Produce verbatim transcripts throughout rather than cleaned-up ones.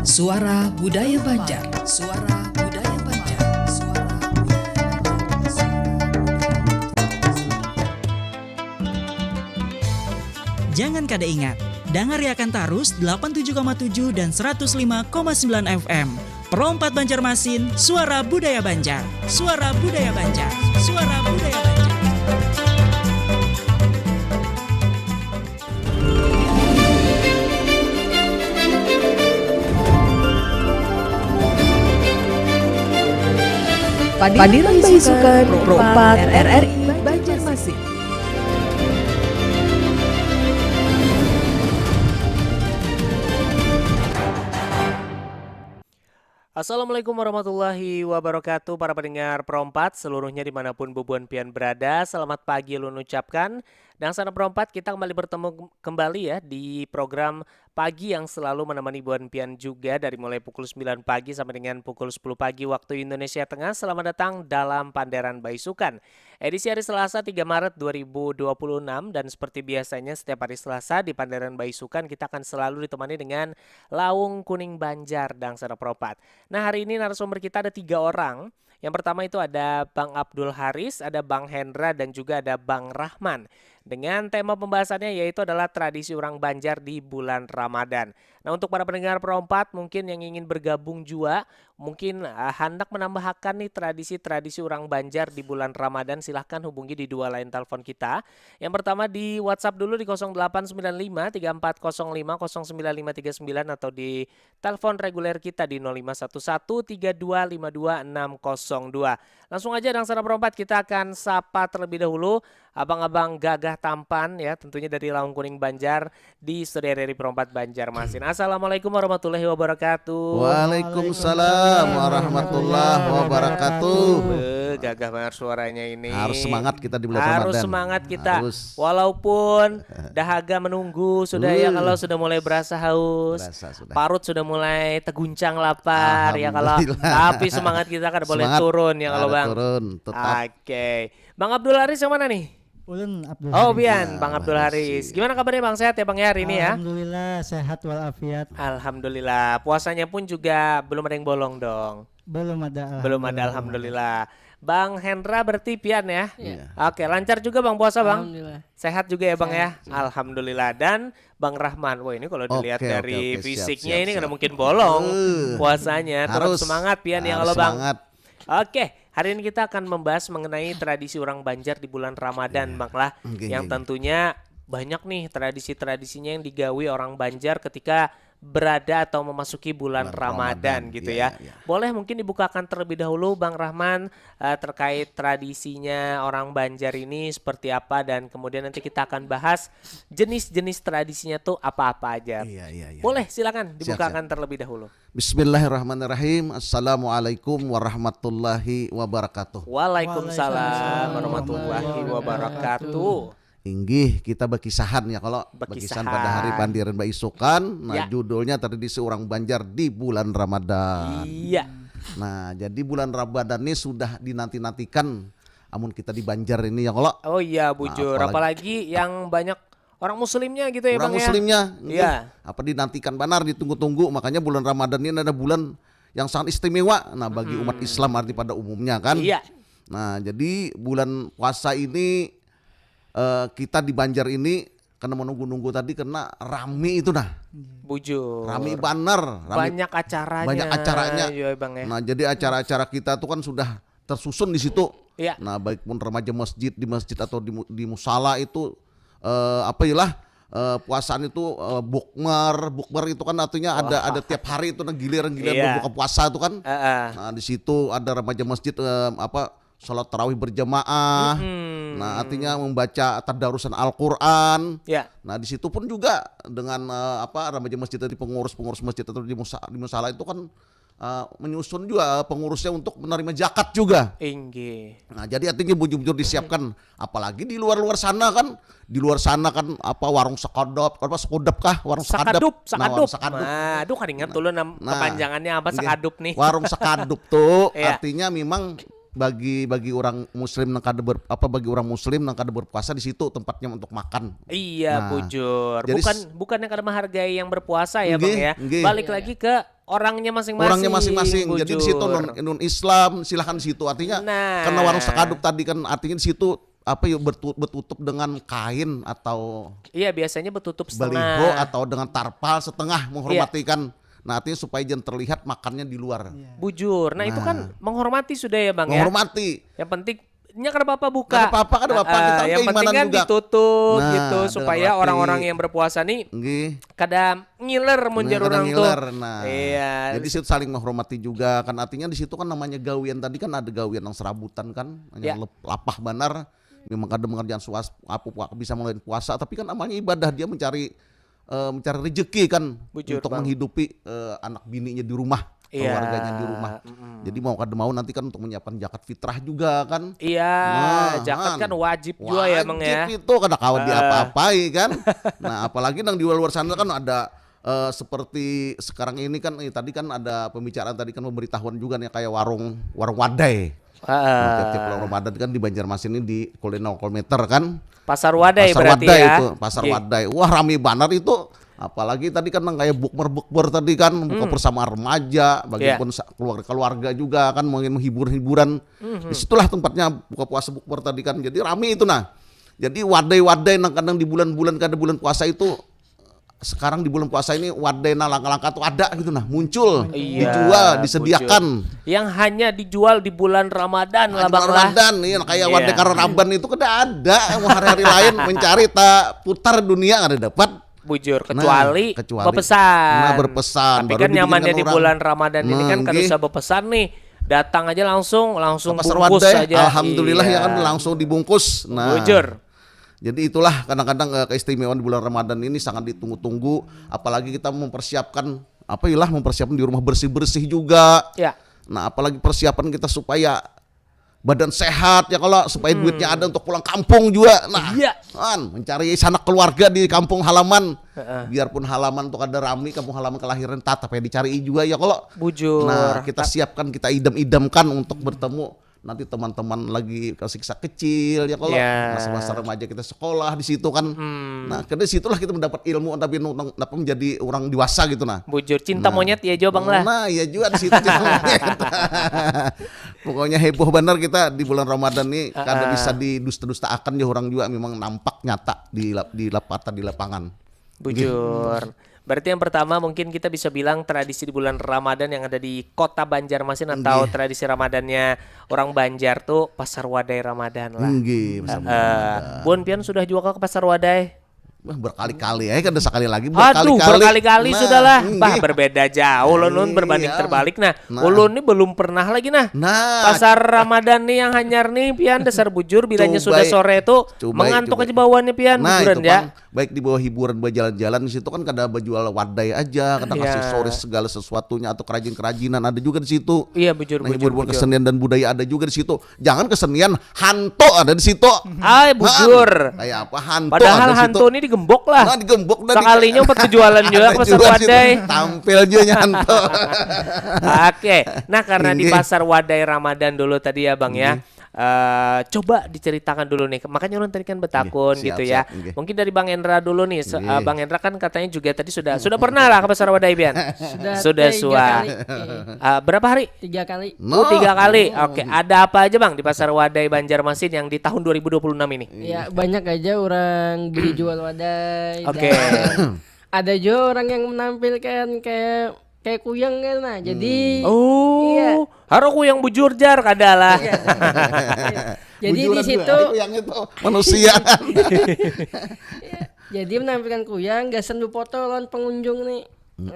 Suara Budaya Banjar. Suara Budaya Banjar. Suara Budaya Banjar. Suara Budaya Banjar. Jangan kada ingat, dangariakan tarus delapan tujuh koma tujuh dan seratus lima koma sembilan F M. Pro empat Banjarmasin, Suara Budaya Banjar. Suara Budaya Banjar. Suara Budaya Banjar. Padiran Baisukan Pro empat R R I Banjarmasin. Assalamualaikum warahmatullahi wabarakatuh, para pendengar Pro empat seluruhnya dimanapun bubuhan pian berada. Selamat pagi ulun ucapkan. Dangsana Pro empat, kita kembali bertemu kembali ya di program pagi yang selalu menemani buhan pian juga dari mulai pukul sembilan pagi sampai dengan pukul sepuluh pagi waktu Indonesia Tengah. Selamat datang dalam Panderan Baisukan. Edisi hari Selasa tiga Maret dua ribu dua puluh enam, dan seperti biasanya setiap hari Selasa di Panderan Baisukan kita akan selalu ditemani dengan Laung Kuning Banjar, Dangsana Pro empat. Nah, hari ini narasumber kita ada tiga orang. Yang pertama itu ada Bang Abdul Haris, ada Bang Hendra, dan juga ada Bang Rahman. Dengan tema pembahasannya yaitu adalah tradisi urang Banjar di bulan Ramadan. Nah, untuk para pendengar Pro empat mungkin yang ingin bergabung jua, mungkin, eh, handak menambahakan nih tradisi-tradisi urang Banjar di bulan Ramadan, silahkan hubungi di dua line telepon kita. Yang pertama di WhatsApp dulu di kosong delapan sembilan lima tiga empat kosong lima kosong sembilan lima tiga sembilan atau di telepon reguler kita di nol lima satu satu tiga dua lima dua enam kosong dua. Langsung aja Dangsana Pro empat, kita akan sapa terlebih dahulu abang-abang gagah tampan ya, tentunya dari Laung Kuning Banjar di studio R R I Pro empat Banjarmasin. Assalamualaikum warahmatullahi wabarakatuh. Waalaikumsalam warahmatullahi wabarakatuh. Beuh, gagah banget suaranya ini. Harus semangat kita di bulan Harus Ramadan. Semangat kita. Harus. Walaupun dahaga menunggu sudah ya, Uh. kalau sudah mulai berasa haus. Berasa sudah. Parut sudah mulai teguncang lapar ya kalau. Alhamdulillah. Tapi semangat kita kada boleh Semangat. turun ya kalau, Kada Bang. turun, tetap. Oke. Bang Abdul Haris yang mana nih? Ulun Abdul Oh, Haris. Bian, Ya, Bang Abdul Haris. Haris. Gimana kabarnya, Bang? Sehat ya, Bang, ya, hari ini ya? Alhamdulillah, sehat walafiat. Alhamdulillah. Puasanya pun juga belum ada yang bolong dong. Belum ada, Belum ada, alhamdulillah. alhamdulillah. Bang Hendra berarti pian ya? Iya. Iya. Oke, lancar juga, Bang, puasa, Bang? Alhamdulillah. Sehat juga ya, Bang, ya? Sehat, sehat. Alhamdulillah. Dan Bang Rahman, wah, ini kalau dilihat Oke, oke, dari oke, siap, fisiknya siap, ini siap. nggak mungkin bolong Eh, puasanya. Tetap harus, semangat pian ya harus kalau, Bang. semangat. Oke, hari ini kita akan membahas mengenai tradisi orang Banjar di bulan Ramadan, Iya. Bang, lah. Oke, Yang oke, oke. tentunya banyak nih tradisi-tradisinya yang digawi orang Banjar ketika berada atau memasuki bulan Bulan Ramadan Ramadan, gitu iya, ya. iya, iya. Boleh mungkin dibukakan terlebih dahulu, Bang Rahman, eh, terkait tradisinya orang Banjar ini seperti apa, dan kemudian nanti kita akan bahas jenis-jenis tradisinya tuh apa-apa aja. Iya, iya, iya. Boleh, silakan Siap, dibukakan siap. terlebih dahulu. Bismillahirrahmanirrahim. Assalamualaikum warahmatullahi wabarakatuh. Waalaikumsalam Waalaikumsalam warahmatullahi warahmatullahi wabarakatuh. wabarakatuh. Inggih, kita bakisahan ya, kalau bakisahan pada hari Bakisahan. Pandiran Baisukan. Nah, Ya. judulnya tradisi orang Banjar di bulan Ramadan. Iya. Nah, jadi bulan Ramadan ini sudah dinanti-nantikan amun kita di Banjar ini ya, kalau. Oh iya, Nah, bujur. apalagi Apalagi yang banyak orang muslimnya gitu ya, Orang Bang, ya? muslimnya, Iya. apa, dinantikan banar, ditunggu-tunggu. Makanya bulan Ramadan ini ada bulan yang sangat istimewa. Nah, bagi umat Hmm. Islam arti pada umumnya kan. Iya. Nah, jadi bulan puasa ini, eh, kita di Banjar ini kena menunggu-nunggu tadi karena rami itu nah. Bujur. Rami banar, rami Banyak acaranya. banyak acaranya. Iya, Bang, ya. Nah, jadi acara-acara kita tuh kan sudah tersusun di situ. Iya. Nah, baik pun remaja masjid, di masjid atau di mu-, di musala itu, eh, apa ya lah, eh, puasaan itu, eh, bukmer, bukmer itu kan artinya ada, Wah. ada tiap hari itu nah, giliran-giliran Iya. berbuka puasa itu kan. Heeh. Nah, di situ ada remaja masjid, eh, apa, sholat tarawih berjamaah. Mm-mm. Nah, artinya membaca tadarusan Al-Quran. Ya. Nah, di situ pun juga dengan, eh, apa, remaja masjid tadi, pengurus-pengurus masjid atau di musa-, di musala itu kan, eh, menyusun juga, eh, pengurusnya untuk menerima zakat juga. Inggih. Nah, jadi artinya bujur-bujur disiapkan, apalagi di luar-luar sana kan, di luar sana kan apa, warung sekadap, apa, sekudap kah, warung sekadap. Sakadup, Nah, warung sakadup. sekadap. Aduh, kada ingat dulu nam-, Nah, kepanjangannya apa, nggih. Sakadup nih. Warung sekadup tuh Iya. artinya memang bagi, bagi orang muslim nang kada ber-, apa, bagi orang muslim nang kada berpuasa di situ tempatnya untuk makan. Iya, Nah, bujur. jadi Bukan, s- bukan yang kada menghargai yang berpuasa ya, Bang, Nggih, ya. nggih. Balik Iya, lagi iya. ke orangnya masing-masing. Orangnya masing-masing. Jadi di situ Bujur. non, non Islam, silahkan di situ. Artinya Nah. karena warung sekaduk tadi kan artinya di situ apa yuk bertu- bertutup dengan kain atau Iya, biasanya bertutup baliho setengah. Atau dengan tarpal setengah menghormati kan. Nah, artinya supaya jangan terlihat makannya di luar. Bujur. Nah, itu kan menghormati sudah ya, Bang, ya. Menghormati. Yang penting nya kada apa-apa buka. Kada apa-apa, kada apa-apa. Heeh, Kita kan yang penting keimanan kan juga. ditutup Nah, gitu dengan supaya roti. Orang-orang yang berpuasa nih Nggih. Kada ngiler mun Nah, jar kada orang ngiler, tuh. Nah, Iya. Jadi situ saling menghormati juga kan, artinya di situ kan namanya gawian tadi kan ada gawian yang serabutan kan, yang Ya. lep- lapah banar. Memang kada mengerjakan suas apa apa bisa melain puasa, tapi kan namanya ibadah, dia mencari eh, mencari rezeki kan Bujur, untuk Bang. Menghidupi eh, anak bininya di rumah, Iya, keluarganya di rumah. mm-mm. Jadi mau kada mau nanti kan untuk menyiapkan zakat fitrah juga kan. Iya, Nah, zakat kan. kan wajib juga ya, Mang, ya. Wajib itu kada kawa Heeh. diapa-apai kan. Nah, apalagi nang di luar-luar sana kan ada eh, seperti sekarang ini kan, eh, tadi kan ada pembicaraan tadi kan, pemberitahuan juga nih kayak warung warung wadai. Heeh. Tiap-tiap bulan Ramadan kan di Banjarmasin ini di kuliner kilometer kan. Pasar Wadai Pasar berarti Wadai ya. Itu, Pasar Nggih. Wadai. Wah, rame banar itu. Apalagi tadi kan nang kayak bukber-bukber tadi kan, buka Hmm. bersama remaja, bagi Iya. pun sa- keluarga-keluarga juga kan, mungkin menghibur-hiburan. Mhm. Disitulah tempatnya buka puasa bukber tadi kan. Jadi rame itu nah. Jadi wadai-wadai nang kadang di bulan-bulan kada bulan puasa itu, sekarang di bulan puasa ini wadai nang langka-langka tuh ada gitu nah, muncul, Iya, dijual, disediakan. Bujur. Yang hanya dijual di bulan Ramadan lah, Di Bang, bulan lah. Ramadan, iya, kayak Iya. wadai kararaban itu kada ada. Mau hari-hari lain mencari tak putar dunia kada dapat. Bujur, Nah, kecuali, kecuali. Bepesan. Nah, berpesan, Tapi baru kan dibikinkan nyamannya di orang. Bulan Ramadan ini Nah, kan kada nggih. Usah bepesan nih. Datang aja langsung, langsung Ke Pasar bungkus Wadai, aja. Alhamdulillah ya kan, Iya. Langsung dibungkus. Nah, Bujur. Jadi itulah kadang-kadang eh, keistimewaan di bulan Ramadan ini sangat ditunggu-tunggu, apalagi kita mempersiapkan apa ilah mempersiapkan di rumah bersih-bersih juga. Ya. Nah, apalagi persiapan kita supaya badan sehat ya, kalau supaya duitnya ada untuk pulang kampung juga. Nah, Iya. Kan mencari sanak keluarga di kampung halaman. Heeh. Biarpun halaman tuh kada rami, kampung halaman kelahiran, tatap ya dicari juga ya kalau. Bujur. Nah, kita siapkan, kita idam-idamkan untuk bertemu nanti teman-teman lagi kelas kecil ya kalau, Ya. masa-masa remaja kita sekolah di situ kan. Hmm. Nah, karena situlah kita mendapat ilmu tapi nung- nung- apa menjadi orang dewasa gitu nah. Bujur, cinta Nah. monyet ya jo, Bang, lah. Nah, iya juga di situ cinta monyet. Pokoknya heboh benar kita di bulan Ramadan nih, kada Ah. bisa didusta-dustaakan ya orang juga, memang nampak nyata di lap, di lap, di lapangan. Bujur. Berarti yang pertama mungkin kita bisa bilang tradisi di bulan Ramadan yang ada di kota Banjarmasin atau Nggih. Tradisi Ramadannya orang Banjar tuh Pasar Wadai Ramadan lah. Nggih, bersama Eh, Bun, pian sudah juga ke Pasar Wadai? Wah, berkali-kali ya, kada sekali lagi, Aduh, berkali-kali Nah, sudah lah. Bah, nggih. Berbeda jauh loh, Nun, Iya. berbanding terbalik. Nah, Nah. ulun nih belum pernah lagi nah. Nah. Pasar Ramadan nih yang hanyar nih, pian dasar bujur, bilanya Coba sudah i-, sore tuh coba i-, mengantuk coba aja i-. bawaannya, pian, Nah, bujuran itu, ya. Bang. Baik di bawah hiburan, berjalan-jalan di situ kan kada berjual wadai aja, kada Iya. kasih sore segala sesuatunya atau kerajinan-kerajinan ada juga di situ. Iya, bujur, Nah, bujur, hiburan bujur. Kesenian dan budaya ada juga di situ. Jangan kesenian, hantu ada di situ. Ay, bujur. Kayak apa hantu Padahal ada di situ. Hantu ini digembok lah. Nah, digembok dan Sekalinya di- empat berjualan juga Ada ke Pasar juga di situ. Wadai. Tampil juga hantu. Oke, nah karena di Nggih. Pasar Wadai Ramadan dulu tadi ya, Bang, ya. Nggih. Eh, coba diceritakan dulu nih. Makanya orang tadi kan betakun Nggih, siap, gitu ya. Siap, nggih. Mungkin dari Bang Endra dulu nih. Se- Nggih. eh, Bang Endra kan katanya juga tadi sudah sudah pernah lah ke Pasar Wadai, pian. Sudah Sudah tiga suah. kali. Eh, Eh, berapa hari? Tiga kali. Oh, tiga kali. Oke, ada apa aja, Bang, di Pasar Wadai Banjarmasin yang di tahun dua ribu dua puluh enam ini? Ya, banyak aja orang beli jual wadai. Oke. Dan ada juga orang yang menampilkan kayak kayak kuyang kan, nah. Jadi Oh, Iya. Haro kuyang bujur, jar, kada lah. Jadi di Bujuran situ juga, yang itu manusia. Jadi menampilkan kuyang gasan befoto lawan pengunjung nih.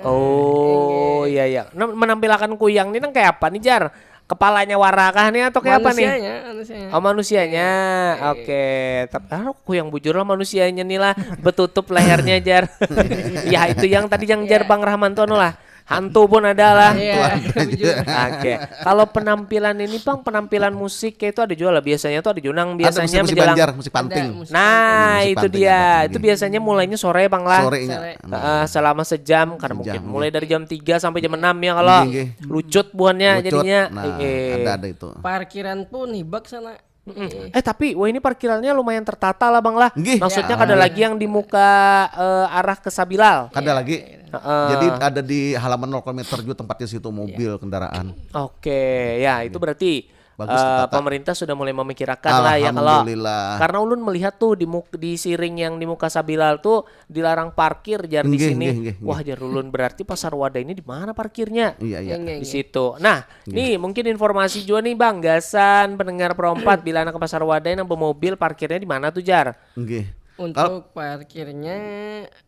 Oh, iya, iya. Nah, menampilakan kuyang nih nang kayak apa nih, jar? Kepalanya wara kah nih atau kayak apa nih? Manusianya, manusianya. Oh, manusianya. Oke. Tapi ah, kuyang bujur lah manusianya nih lah, betutup lehernya, jar. Ya, itu yang tadi yang jar Bang Rahman tuh anu lah. Hantu pun ada lah. Iya, bujur. Oke. Kalau penampilan ini, Bang, penampilan musik kayak itu ada juga lah, biasanya tuh ada juga nang Ada biasanya musik, musik menjelang Banjar, musik panting. Ada musik. Nah, Musik itu panting dia. ada, Itu iya. Biasanya mulainya sore, Bang, lah. Sorenya. Sore. Nah. Heeh, selama sejam karena Sejam, mungkin iya. Mulai dari jam tiga sampai jam enam ya kalau Iya, iya. lucut buhannya Lucut. Jadinya. Nah, Eh, eh. ada ada itu. Parkiran pun hibak sana. Mm-mm. Eh, tapi wah, ini parkirannya lumayan tertata lah, Bang, lah. Nggih. Maksudnya Ya. kada lagi yang di muka eh, arah ke Sabilal. Kada lagi. Heeh. Jadi ada di halaman nol kilometer juga tempatnya situ, mobil, kendaraan. Oke, ya itu berarti Bagus eh, tertata. Pemerintah sudah mulai memikirkan lah ya kalau Alhamdulillah. Karena ulun melihat tuh di muk di siring yang di muka Sabilal tuh dilarang parkir jar di Nggih, sini. nggih, nggih, nggih. Wah, jar ulun, berarti Pasar Wadah ini di mana parkirnya? Iya, iya. Nggih, Di nggih. situ. Nah, nih mungkin informasi juga nih Bang, gasan pendengar Pro empat bila anak ke Pasar Wadah yang bermobil parkirnya di mana tuh jar? Nggih. Untuk parkirnya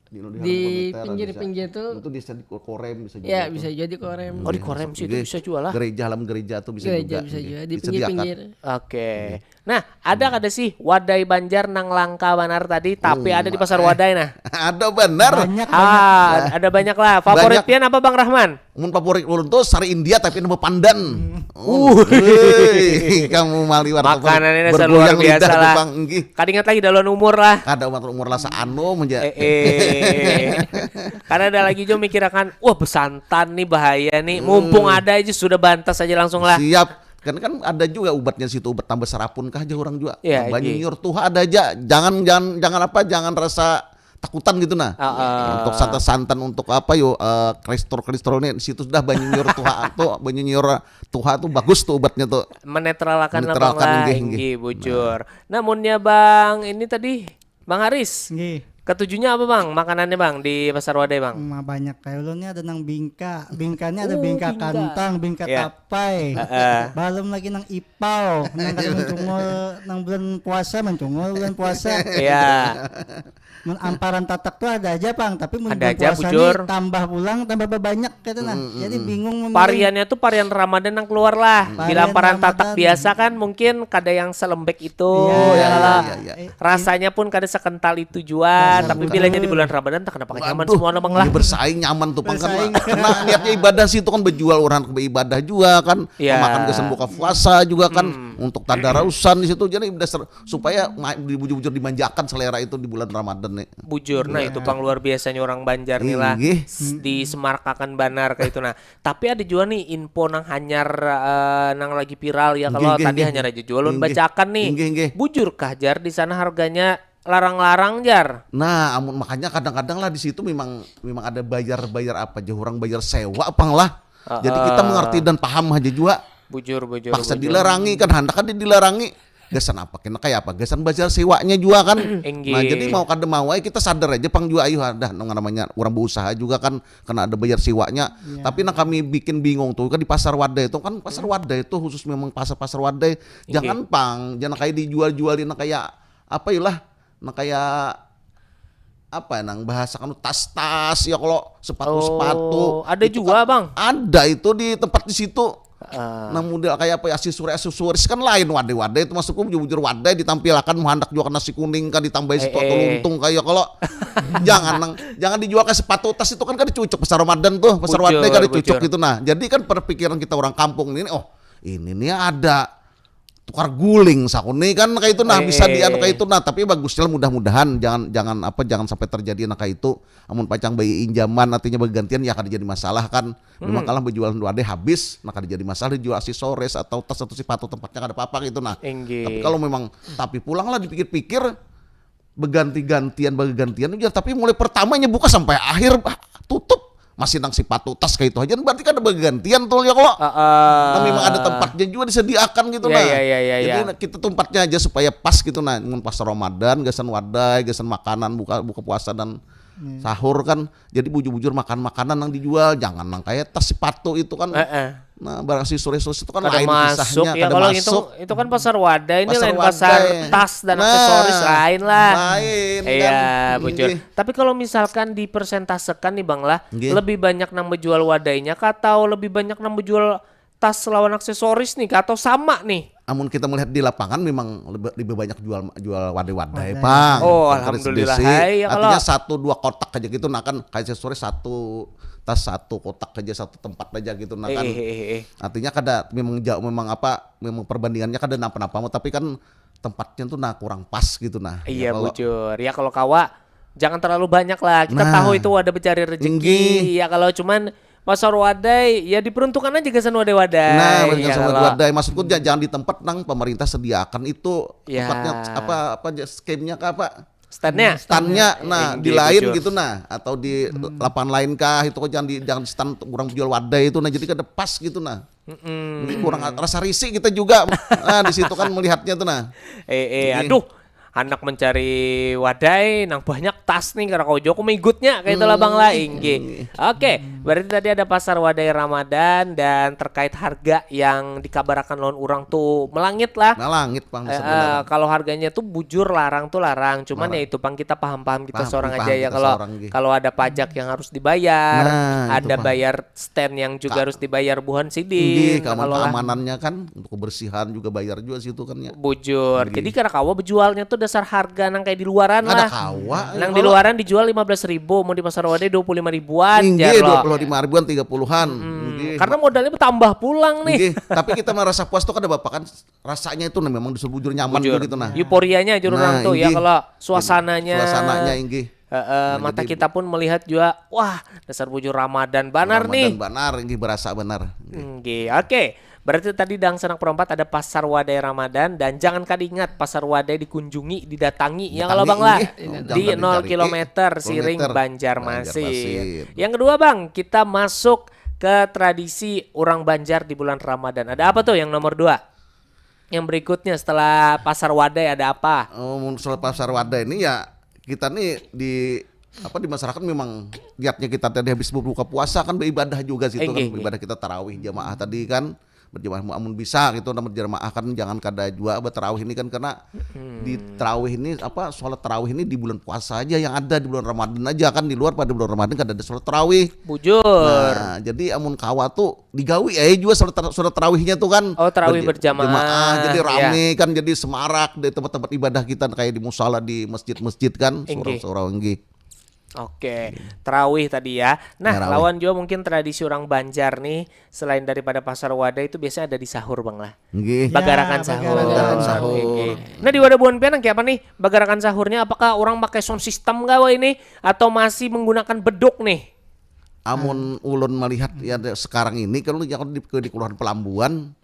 Di, di pinggir-pinggir tuh. Itu bisa di korem, bisa juga. Ya, Tuh. bisa jadi korem. Oh, di korem situ Nggih. Bisa juga lah. Gereja, halaman gereja tuh bisa Gereja juga. Bisa Nggih. juga di Disediakan. Pinggir-pinggir. Oke. Nah, ada kada sih wadai Banjar nang langka banar tadi, tapi Oh, ada di Pasar Wadai nah. Ada benar. Banyak, Ah, ada banyak lah. Favorit Banyak. pian apa Bang Rahman? Mun favorit ulun tuh sari India tapi nama pandan. Uh. Hei, kamu maliwar Makanan ini bergoyang luar biasa lidah tuh, lah. Bang. Nggih. Kada ingat lagi dalam umur lah. Kada umat umur lah saanu menja. Eh, eh. Karena ada lagi juga mikirakan, wah, besantan nih bahaya nih. Mumpung ada aja sudah bantas aja langsung lah. Siap. Kan kan ada juga ubatnya situ, ubat tambah sarapun kah aja orang juga. Iya, Banyu iya. nyiur tuha ada aja. Jangan jangan jangan apa jangan rasa takutan gitu nah. Heeh. Untuk santan-santan untuk apa yo eh, kolesterol kolesterol nih di situ sudah banyu nyiur tuha tuh banyu nyiur tuha tuh bagus tuh ubatnya tuh. Menetralakan lah Menetralkan, Bang lah. nggih, Inggih, nggih. Bujur. Namunnya Bang, ini tadi Bang Haris, Nggih. Ketujuhnya apa Bang? Makanannya Bang di Pasar Wadai Bang? Mah banyak kayak ulun nih ada nang bingka. Bingkanya ada Oh, bingka, bingka. Kantang, bingka Ya. Tapai. Heeh. Balum lagi nang ipau, nang kada mencungul nang bulan puasa mencungul bulan puasa. Iya. Mun amparan tatak tuh ada aja pang, tapi mun Ada bulan aja, puasa bujur. Nih tambah pulang tambah banyak katanya. Jadi bingung memilih. Variannya tuh varian Ramadan yang keluar lah. Bila Varian amparan tatak Ramadan. Biasa kan mungkin kada yang selembek itu Iya, ya kalau iya, iya. Eh, rasanya pun kada sekental itu jua. Tapi bilanya di bulan Ramadan tak kenapa nyaman semua orang lah. Ya bersaing nyaman tuh pang kan Bersaing. Nah niatnya ibadah sih itu kan berjual orang ke ibadah juga kan Iya. Makan kesan buka puasa juga kan Untuk tadarusan di situ Jadi dasar supaya ma- bujur-bujur dimanjakan selera itu di bulan Ramadan nih. Bujur, nah itu pang luar biasanya orang Banjar nih lah. Inggih. S- Disemarkakan banar kayak itu nah. Tapi ada juga nih info nang hanyar eh, nang lagi viral ya kalau Inggih, tadi inggih. hanyar aja jual ulun Inggih. Bacakan nih. Inggih, inggih. Bujur kah jar di sana harganya larang-larang jar? Nah, amun makanya kadang-kadang lah di situ memang memang ada bayar-bayar apa aja orang bayar sewa pang lah. Jadi kita mengerti dan paham aja juga. Bujur, bujur. Paksa bujur. Dilarangi kan hendak kan dilarangi. Gasan apa kena kayak apa? Gasan bayar sewanya juga kan. Inggih. Nah, jadi mau kada mau aja kita sadar aja pang juga ayo ada nang namanya orang berusaha juga kan kena ada bayar sewanya. Tapi nang kami bikin bingung tuh kan di pasar Wadai itu kan pasar Wadai itu khusus memang pasar-pasar Wadai. Jangan pang, jangan kayak dijual-jualin kayak apa ilah, nah kayak apa nang bahasa kan tas-tas ya kalau sepatu-sepatu. Oh, ada Itu juga, kan Bang? Ada itu di tempat di situ. Ah. Nah model kayak apa ya aksesoris aksesoris kan lain wadai-wadai itu masuk pun bujur-bujur wadai ditampilkan mau hendak juga nasi kuning kan ditambahi sepatu eh. Luntung kayak kalau jangan nang jangan dijual ke sepatu tas itu kan kan dicucuk pasar Ramadan tuh pasar Bujur, wadai kan dicucuk bujur. Gitu nah jadi kan perpikiran kita orang kampung ini oh ini nih ada tukar guling sakuni kan kayak itu nah bisa di anu kayak itu nah tapi bagusnya mudah-mudahan jangan jangan apa jangan sampai terjadi nah kayak itu amun pacang bayi injaman artinya bergantian ya kada jadi masalah kan memang kalah berjualan dua D habis nah kada jadi masalah dijual aksesoris atau tas atau sepatu tempatnya kada apa-apa gitu nah Inggih. Tapi kalau memang tapi pulanglah dipikir-pikir berganti-gantian bergantian ya tapi mulai pertamanya buka sampai akhir ah, tutup masih nang sepatu tas kayak itu aja berarti kan ada bergantian tuh ya kalau Heeh. Nah, memang ada tempatnya juga disediakan gitu Ya, nah. ya, ya, ya, Jadi ya. Nah, kita tempatnya aja supaya pas gitu nah. Mun pas Ramadan, gasan wadai, gasan makanan, buka buka puasa dan sahur kan. Jadi bujur-bujur makan makanan yang dijual, jangan nang kayak tas sepatu itu kan. Heeh. Nah, barang si sore-sore itu kan Kada lain masuk kisahnya, ya kada kalau masuk. Itu, itu kan pasar wadai ini Pasar lain pasar wadai. Tas dan Nah, aksesoris lain lah. Lain Iya, kan. bujur. Nggih. Tapi kalau misalkan dipersentasekan nih Bang lah, Nggih. Lebih banyak nang menjual wadainya kah atau lebih banyak nang menjual tas lawan aksesoris nih kah atau sama nih? Amun kita melihat di lapangan memang lebih, lebih banyak jual jual wadai-wadai Wadai. pang. Oh, Terus alhamdulillah. besi. Hai, ya, Artinya kalau- satu dua kotak aja gitu nah kan kayak aksesoris satu tas satu kotak aja satu tempat aja gitu nah Eh, kan. eh, eh, eh. Artinya kada memang jauh memang apa memang perbandingannya kada napa-napa tapi kan tempatnya tuh nah kurang pas gitu nah. Iya Ya, kalau- bujur. Ya kalau kawa jangan terlalu banyak lah. Kita Nah. Tahu itu wadah mencari rezeki. Inggih. Ya kalau cuman pasar wadai ya diperuntukkan aja gasan wadai-wadai. Nah, Ya, berarti sama kalau- wadai. Maksudku ja- jangan di tempat nang pemerintah sediakan itu Ya. tempatnya apa apa aja skemnya ke apa? Standnya? Standnya, nah, di Inggih, lain bujur. Gitu, nah, atau di lapangan lain kah itu kok, jangan di, jangan di stand orang jual wadai itu, nah, jadi kada pas gitu, nah. Jadi kurang rasa risih kita juga, nah, di situ kan melihatnya tuh, nah. Eh, eh, Jadi- aduh, anak mencari wadai nang banyak tas nih, karena kau joko migutnya kayak itulah bang lah, inggih. Oke, berarti tadi ada pasar wadai Ramadan dan terkait harga yang dikabarakan lawan orang tuh melangit lah. Nah, langit, Bang, Eh, sebenarnya. eh, kalau harganya tuh bujur larang tuh larang, cuman ya itu pang kita paham-paham kita Paham, seorang paham aja ya kita kalau seorang, nggih. Kalau ada pajak yang harus dibayar, Nah, itu ada paham. Bayar stand yang juga Ka- harus dibayar buhan Inggih, sidin, keaman- kalau lah. Keamanannya kan untuk kebersihan juga bayar juga situ kan ya. Bujur. Jadi kada kawa bejualnya tuh dasar harga nang kayak di luaran Ada lah. Kawa. Nang di luaran dijual lima belas ribu, mau di pasar wadai dua puluh lima ribuan Inggih, jar lo. dua puluh lima ribuan, tiga puluhan. Hmm, karena modalnya bertambah pulang nih. Inggih, tapi kita merasa puas tuh kada bapak kan, rasanya itu nah memang disuruh bujur nyaman Bujur. Gitu nah. Euforianya aja orang Nah, tuh ya inggih. Kalau suasananya. Suasananya inggih. Heeh, Nah, mata jadi- kita pun melihat juga, wah dasar bujur Ramadan banar Ramadan nih. Banar, inggih, berasa benar. Inggih. Inggih. Oke. Berarti tadi dangsanak perempat ada pasar wadai Ramadan dan jangan kada ingat pasar wadai dikunjungi, didatangi ya kalau Didatangi, bang lah inggih. Jangan di kada nol dicari. kilometer Nol Siring meter. Banjarmasin. Banjarmasin. Yang kedua bang, kita masuk ke tradisi orang Banjar di bulan Ramadan. Ada apa tuh yang nomor dua? Yang berikutnya setelah pasar wadai ada apa? Oh, mun soal pasar wadai ini ya kita nih di apa di masyarakat memang niatnya kita tadi habis berbuka puasa kan beribadah juga situ Inggih, kan beribadah kita tarawih jamaah tadi kan berjamaah amun bisa gitu nah berjamaah kan jangan kada jua bertarawih ini kan karena di tarawih ini apa sholat tarawih ini di bulan puasa aja yang ada di bulan Ramadan aja kan di luar pada bulan Ramadan kada ada sholat tarawih. Bujur. Nah, jadi amun kawa tuh digawi aja juga sholat, tar- sholat tarawihnya tuh kan Oh, tarawih Berja- berjamaah, jamaah, jadi ya. Rame kan jadi semarak di tempat-tempat ibadah kita kayak di musala di masjid-masjid kan Inggih. Surau-surau inggih. Oke, tarawih tadi ya. Nah, Tarawih. Lawan juga mungkin tradisi orang Banjar nih, selain daripada pasar wadai itu biasanya ada di sahur bang lah. Inggih. Bagarakan Ya, sahur. bagarakan sahur. Oke. Nah di wadah buhan pian nang kayak apa nih? Bagarakan sahurnya apakah orang pakai sound system gawa ini atau masih menggunakan beduk nih? Amun ulun melihat ya de- sekarang ini kalau yang di, di kelurahan Pelambuan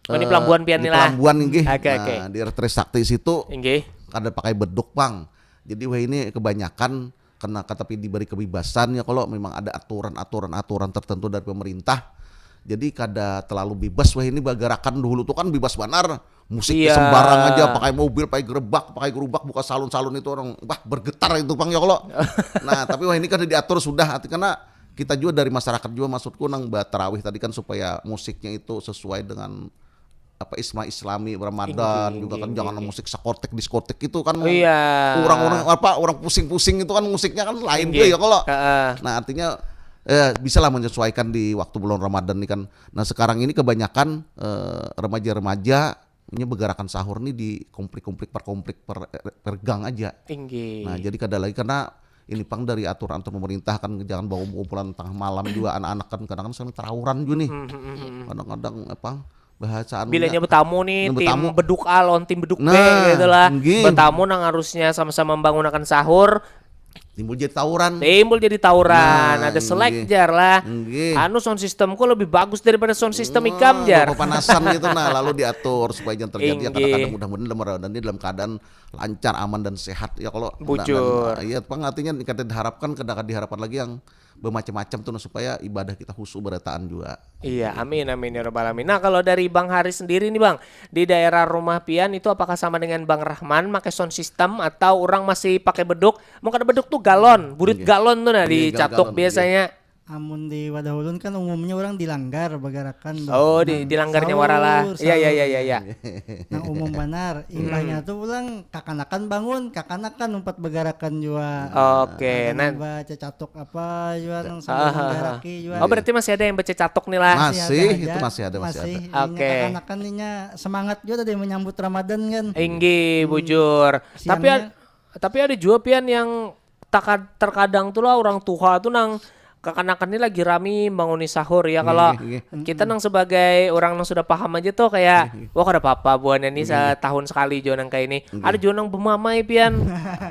Oh, ini Pelambuan pian di nih lah. Pelambuan inggih. Oke, Nah, oke. Di R T Sakti situ Inggih. Kada pakai beduk pang. Jadi wah ini kebanyakan kena tapi diberi kebebasan ya kalau memang ada aturan-aturan aturan tertentu dari pemerintah. Jadi kada terlalu bebas wah ini bagarakan dulu tuh kan bebas banar musik Iya. Sembarang aja pakai mobil pakai gerobak pakai gerobak buka salon-salon itu orang wah bergetar itu pang ya kalau. Nah tapi wah ini kan diatur sudah arti karena kita juga dari masyarakat juga maksudku nang tarawih tadi kan supaya musiknya itu sesuai dengan apa Isma Islami Ramadan Inggih, juga kan inggih, jangan inggih. Musik sekotek diskotek itu kan Oh, iya. orang-orang apa orang pusing-pusing itu kan musiknya kan lain Inggih. Juga ya kalau Heeh. Nah artinya eh, bisa lah menyesuaikan di waktu bulan Ramadan ini kan. Nah sekarang ini kebanyakan eh, remaja-remaja ini bergerakan sahur nih di konflik-konflik per konflik per, per gang aja. Inggih. Nah jadi kada lagi karena ini pang dari aturan-aturan pemerintah kan jangan bawa kumpulan tengah malam juga anak-anak kan kadang kan sering tawuran juga nih. Hmm, hmm, hmm, hmm. Kadang-kadang apa bahasaan Bilanya bertamu nih Yang tim bertamu. beduk A lawan tim beduk B Nah, gitu lah. Inggih. Bertamu nang harusnya sama-sama membangunakan sahur Timbul jadi tawuran. Timbul jadi tawuran, Nah, ada selek inggih. Jar lah. Inggih. Anu sound systemku lebih bagus daripada sound system ikam Jar. Panasan gitu nah lalu diatur supaya jangan terjadi ya Inggih. Kadang-kadang mudah-mudahan dalam Ramadan ini dalam keadaan lancar aman dan sehat ya kalau Bujur. Iya pang artinya kada diharapkan kada diharapkan lagi yang bermacam-macam tuh nah, supaya ibadah kita khusyuk berataan juga. Iya, amin amin ya rabbal alamin. Nah, kalau dari Bang Haris sendiri nih Bang, di daerah rumah pian itu apakah sama dengan Bang Rahman pakai sound system atau orang masih pakai beduk? Mau kada beduk tuh galon, burit Iya. galon tuh nah Iya, di gal- catuk galon, biasanya. Amun di wadah ulun kan umumnya orang di langgar bagarakan tuh. Oh, di, di langgarnya wara lah. Sahur, Iya, iya, sahur. iya, iya, iya. Nah umum banar, imbahnya tuh pulang kakanakan bangun, kakanakan umpat bagarakan jua. Oke, Ada nah nang baca catuk apa jua nang Ah, sambil ah, ah. menggaraki jua. Oh, berarti masih ada yang baca catuk nih lah. Masih, Masih itu ada. masih ada, masih ada. Inya Oke. kakanakan inya semangat juga tadi menyambut Ramadan kan. Inggih, bujur. Tapi Siangnya- ad- tapi ada juga pian yang takad- terkadang tuh lah orang tua tuh nang kakanakan ini lagi rami bangunin sahur ya kalau Inggih, kita nang sebagai orang yang sudah paham aja tuh kayak wah kada apa-apa buahnya nih setahun sekali jo nang kayak ini ada juga nang bemamai pian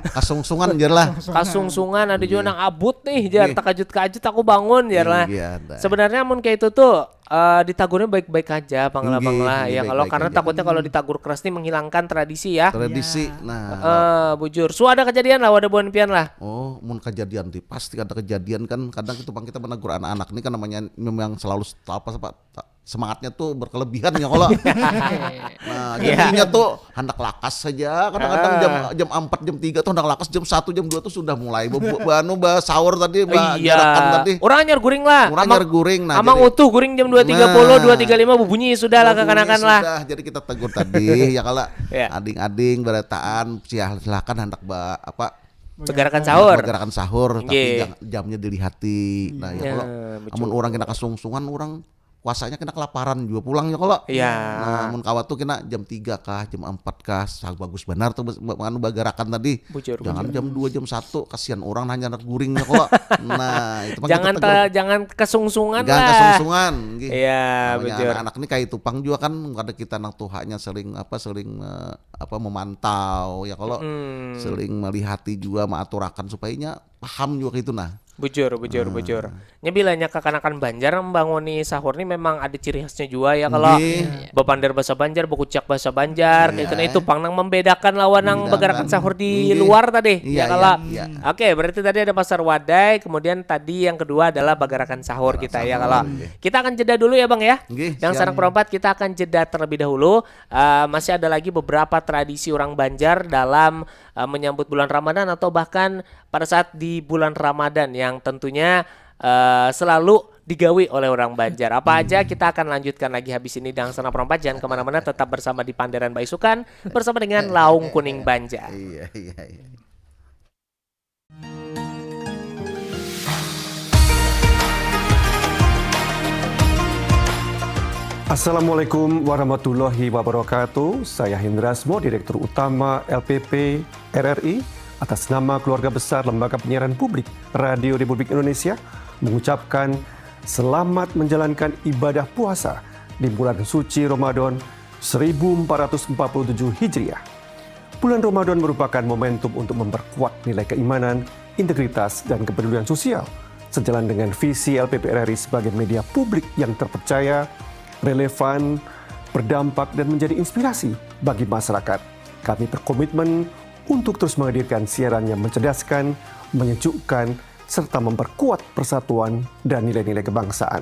Kasungsungan jar lah. kasungsungan ada juga nang abut nih jar takajut-kajut aku bangun jar lah Iya, ada. Sebenarnya mun kayak itu tuh eh, ditagurnya baik-baik aja, Bang, lah, Bang, Nggih, lah, nggih, ya, kalau, baik-baik karena aja. Takutnya kalau ditagur keras nih menghilangkan tradisi, ya. Tradisi. Iya. Nah, Eh, bujur. Su ada kejadian lah, wadah buhan pian lah. Oh, mun kejadian ti, pasti ada kejadian kan. Kadang itu, Bang, kita menegur anak-anak ini kan namanya memang selalu st-, apa, apa, ta-, semangatnya tuh berkelebihan ya kalau. Nah, Iya. Jadinya tuh handak lakas saja. Kadang-kadang jam, Ah. jam empat, jam tiga tuh handak lakas, jam satu, jam dua tuh sudah mulai be-, be-, anu, ba sahur tadi, Oh, ba iya. Gerakan tadi. Orang anyar guring lah. Orang Amang, anyar guring, nah, Amang jadi Utuh guring jam dua tiga puluh, Nah. dua tiga lima bubunyi sudah lah, Bubunyi kakanakan lah. Sudah. Jadi kita tegur tadi, ya kalau Iya. ading-ading berataan, sil-, silakan handak ba-, apa, Begarakan sahur. Begarakan sahur, tapi Nggih. jam-, jamnya dilihati. Nah, ya Ya, kalau betul. Amun orang kena kasungsungan, orang puasanya kena kelaparan juga pulang ya kalau. Iya. Nah, mun kawa tuh kena jam tiga kah, jam empat kah, sa-, bagus benar tuh bes-, be-, anu, bagarakan tadi. Bujur, Jangan bujur. jam dua, jam satu, kasihan orang nanya anak guringnya kalau. Nah, itu mah kita Jangan tegur. te-, jangan kesungsungan Jangan lah. kesungsungan, nggih. Iya, Namanya bujur. anak-anak ini kayak itu pang juga kan, kada kita nang tuhanya sering apa, sering, eh, apa, memantau ya kalau, Hmm. sering melihati juga, mengaturakan supayanya paham juga itu nah. Bujur, bujur, Ah. bujur. Nya bilanya kakanakan Banjar membanguni sahur ni memang ada ciri khasnya jua ya, kalau Nggih. Iya. Bepander bahasa Banjar, bekuciak bahasa Banjar, Iya. kayak kena itu pang nang membedakan lawan nang Membedakan. begarakan sahur di Nggih. luar tadi, Iya, ya, iya, kalau iya. Oke, berarti tadi ada pasar wadai, kemudian tadi yang kedua adalah bagarakan sahur Bagarakan kita, ya, sahur, kalau nggih. Kita akan jeda dulu ya, Bang, ya. Nggih, Yang siap. sarang perempat, kita akan jeda terlebih dahulu. Eh, masih ada lagi beberapa tradisi orang Banjar dalam, eh, menyambut bulan Ramadan atau bahkan pada saat di bulan Ramadan yang tentunya, eh, selalu digawi oleh orang Banjar. Apa aja Hmm. kita akan lanjutkan lagi habis ini, Dang Sanak Perompat. Jangan kemana-mana, tetap bersama di Panderan Baisukan bersama dengan Laung Kuning Banjar. Iya, iya, iya. Assalamualaikum warahmatullahi wabarakatuh. Saya Hendra Smo, Direktur Utama L P P R R I, atas nama keluarga besar Lembaga Penyiaran Publik Radio Republik Indonesia, mengucapkan selamat menjalankan ibadah puasa di bulan suci Ramadan seribu empat ratus empat puluh tujuh Hijriah. Bulan Ramadan merupakan momentum untuk memperkuat nilai keimanan, integritas, dan kepedulian sosial, sejalan dengan visi L P P R R I sebagai media publik yang terpercaya, relevan, berdampak, dan menjadi inspirasi bagi masyarakat. Kami berkomitmen untuk terus menghadirkan siaran yang mencerdaskan, menyejukkan, serta memperkuat persatuan dan nilai-nilai kebangsaan.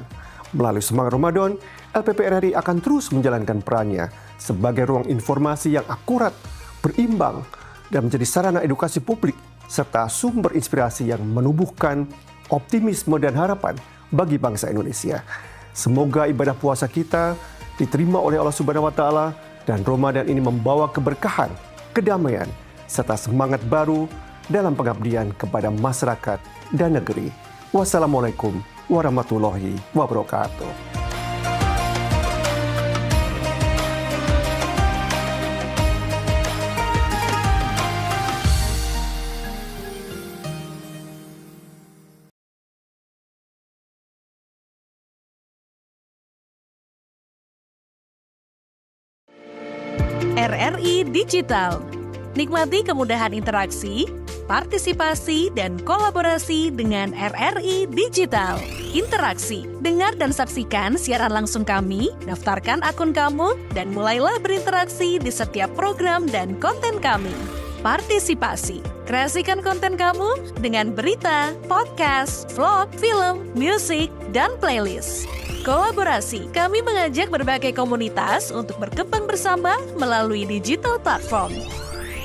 Melalui Semangat Ramadan, L P P R R I akan terus menjalankan perannya sebagai ruang informasi yang akurat, berimbang, dan menjadi sarana edukasi publik serta sumber inspirasi yang menumbuhkan optimisme dan harapan bagi bangsa Indonesia. Semoga ibadah puasa kita diterima oleh Allah Subhanahu wa Ta'ala dan Ramadan ini membawa keberkahan, kedamaian, serta semangat baru dalam pengabdian kepada masyarakat dan negeri. Wassalamualaikum warahmatullahi wabarakatuh. R R I Digital. Nikmati kemudahan interaksi, partisipasi, dan kolaborasi dengan R R I Digital. Interaksi. Dengar dan saksikan siaran langsung kami, daftarkan akun kamu, dan mulailah berinteraksi di setiap program dan konten kami. Partisipasi. Kreasikan konten kamu dengan berita, podcast, vlog, film, musik, dan playlist. Kolaborasi. Kami mengajak berbagai komunitas untuk berkembang bersama melalui digital platform.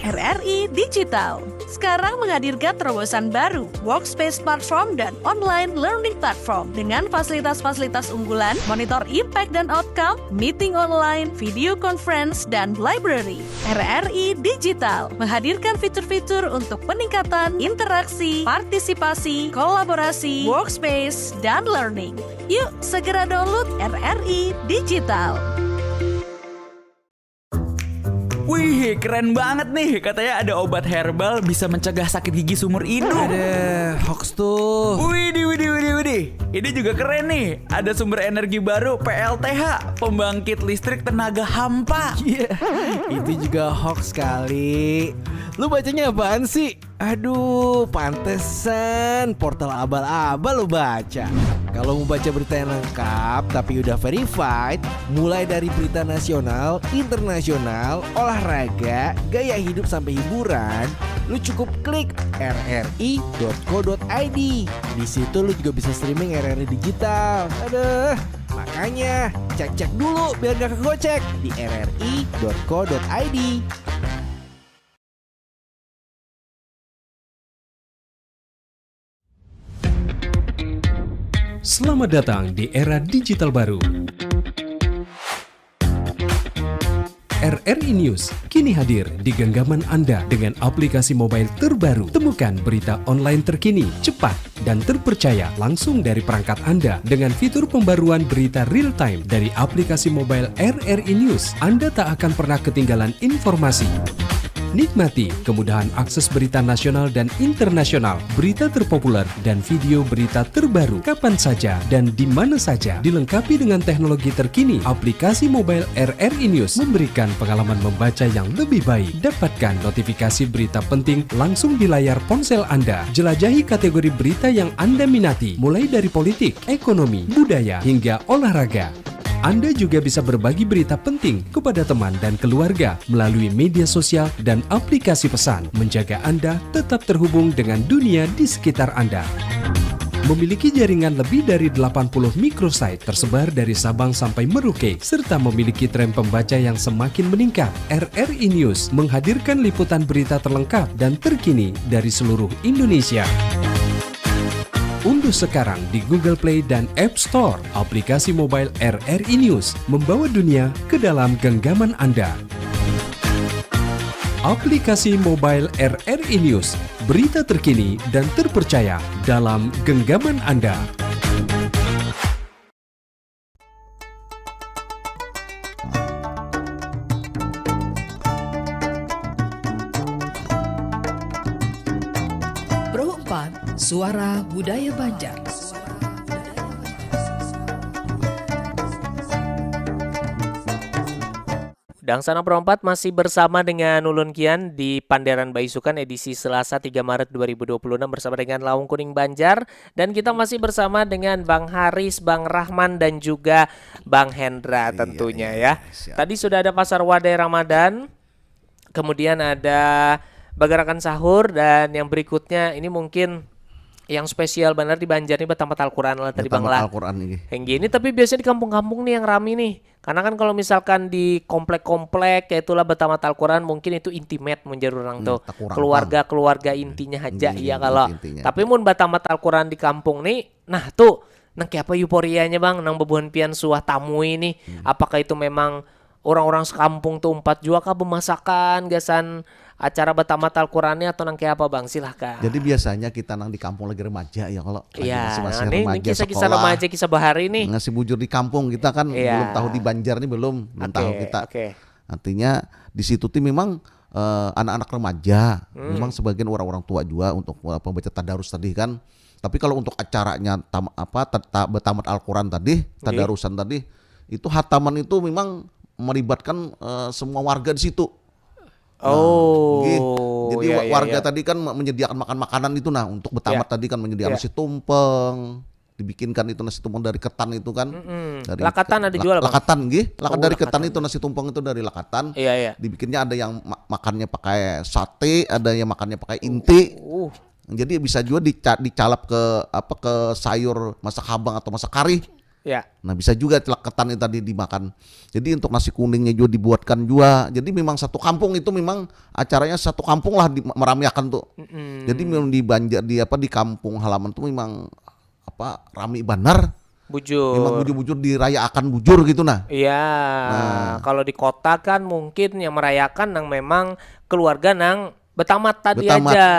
R R I Digital sekarang menghadirkan terobosan baru, workspace platform dan online learning platform dengan fasilitas-fasilitas unggulan, monitor impact dan outcome, meeting online, video conference, dan library. R R I Digital menghadirkan fitur-fitur untuk peningkatan interaksi, partisipasi, kolaborasi, workspace, dan learning. Yuk, segera download R R I Digital. Wih, keren banget nih. Katanya ada obat herbal bisa mencegah sakit gigi seumur hidup. Ada hoax tuh. Widih, widih, widih, widih. Ini juga keren nih. Ada sumber energi baru, P L T H, pembangkit listrik tenaga hampa. Iya. Itu juga hoax kali. Lu bacanya apaan sih? Aduh, pantesan portal abal-abal lu baca. Kalau mau baca berita yang lengkap tapi udah verified, mulai dari berita nasional, internasional, olahraga, gaya hidup sampai hiburan, lu cukup klik r r i dot co dot i d. Di situ lu juga bisa streaming r r i digital. Aduh, makanya cek-cek dulu biar gak kegocek di r r i dot co dot i d. Selamat datang di era digital baru. R R I News kini hadir di genggaman Anda dengan aplikasi mobile terbaru. Temukan berita online terkini, cepat, dan terpercaya langsung dari perangkat Anda dengan fitur pembaruan berita real time dari aplikasi mobile R R I News. Anda tak akan pernah ketinggalan informasi. Nikmati kemudahan akses berita nasional dan internasional, berita terpopuler, dan video berita terbaru kapan saja dan di mana saja. Dilengkapi dengan teknologi terkini, aplikasi mobile R R I News memberikan pengalaman membaca yang lebih baik. Dapatkan notifikasi berita penting langsung di layar ponsel Anda. Jelajahi kategori berita yang Anda minati, mulai dari politik, ekonomi, budaya, hingga olahraga. Anda juga bisa berbagi berita penting kepada teman dan keluarga melalui media sosial dan aplikasi pesan, menjaga Anda tetap terhubung dengan dunia di sekitar Anda. Memiliki jaringan lebih dari delapan puluh microsite tersebar dari Sabang sampai Merauke, serta memiliki tren pembaca yang semakin meningkat, R R I News menghadirkan liputan berita terlengkap dan terkini dari seluruh Indonesia. Unduh sekarang di Google Play dan App Store aplikasi mobile R R I News, membawa dunia ke dalam genggaman Anda. Aplikasi mobile R R I News, berita terkini dan terpercaya dalam genggaman Anda. Pro empat, Suara Budaya Banjar. Dangsana Pro empat masih bersama dengan ulun Kian di Panderan Baisukan edisi Selasa tiga Maret dua ribu dua puluh enam bersama dengan Laung Kuning Banjar, dan kita masih bersama dengan Bang Haris, Bang Rahman, dan juga Bang Hendra tentunya ya. Iya, siap. Tadi sudah ada Pasar Wadai Ramadan, kemudian ada Bagarakan Sahur, dan yang berikutnya ini mungkin yang spesial benar di Banjar ini, batamat Al-Quran lah tadi, Bang, Batamat lah. Al-Quran ini. Yang gini, tapi biasanya di kampung-kampung nih yang rami nih. Karena kan kalau misalkan di komplek-komplek kayak itulah, batamat Al-Quran mungkin itu intimate mun jar urang Hmm, tuh. takurang Keluarga-keluarga Hmm, intinya aja, inti- iya inti- kalau. intinya Tapi aja. Mun batamat Al-Quran di kampung nih, nah tuh, nang kayak apa euforianya, Bang, nang bebuhan pian suah tamui nih? Hmm. Apakah itu memang orang-orang sekampung tuh umpat jua kah bemasakan gasan acara batamat Al-Qurannya atau nang kayak apa, Bang? Silahkan. Jadi biasanya kita nang di kampung lagi remaja ya, kalau lagi Iya, masih-masih nah, ini, ini remaja, kisah-kisah sekolah, remaja, kisah bahari nih. Ngasih bujur di kampung kita kan, Iya. Belum tahu di Banjar nih, belum, belum Oke, tahu kita. Oke. Artinya di situ tuh memang eh, anak-anak remaja, Hmm. memang sebagian orang-orang tua juga untuk apa, baca tadarus tadi kan. Tapi kalau untuk acaranya tam, apa ta- ta- batamat Al-Quran tadi, tadarusan tadi, itu hataman itu memang melibatkan eh, semua warga di situ. Nah, Oh, nggih. Jadi iya, wa- iya, warga iya. Tadi kan me- menyediakan makan-makanan itu, nah, untuk betamat Ya. Tadi kan menyediakan Ya. nasi tumpeng, dibikinkan itu nasi tumpeng dari ketan itu kan. Mm-mm. Dari Lakatan ke- ada la- jual, Bang? Lakatan, nggih. Lakan Oh, dari ketan lakatan. Itu, nasi tumpeng itu dari lakatan. Iya, iya. Dibikinnya ada yang ma- makannya pakai sate, ada yang makannya pakai inti. Uh, Jadi bisa juga dica- dicalap ke apa, ke sayur masak habang atau masak kari. Ya. Nah, bisa juga lakatan itu tadi dimakan. Jadi untuk nasi kuningnya juga dibuatkan juga. Jadi memang satu kampung itu memang acaranya satu kampung lah di, meramiakan tuh. Mm-mm. Jadi memang di Banjar, di apa, di kampung halaman tuh memang apa, rami banar. Bujur. Memang bujur-bujur dirayakan bujur gitu nah. Iya, Nah. Kalau di kota kan mungkin yang merayakan nang memang keluarga nang betamat tadi Betamat. aja.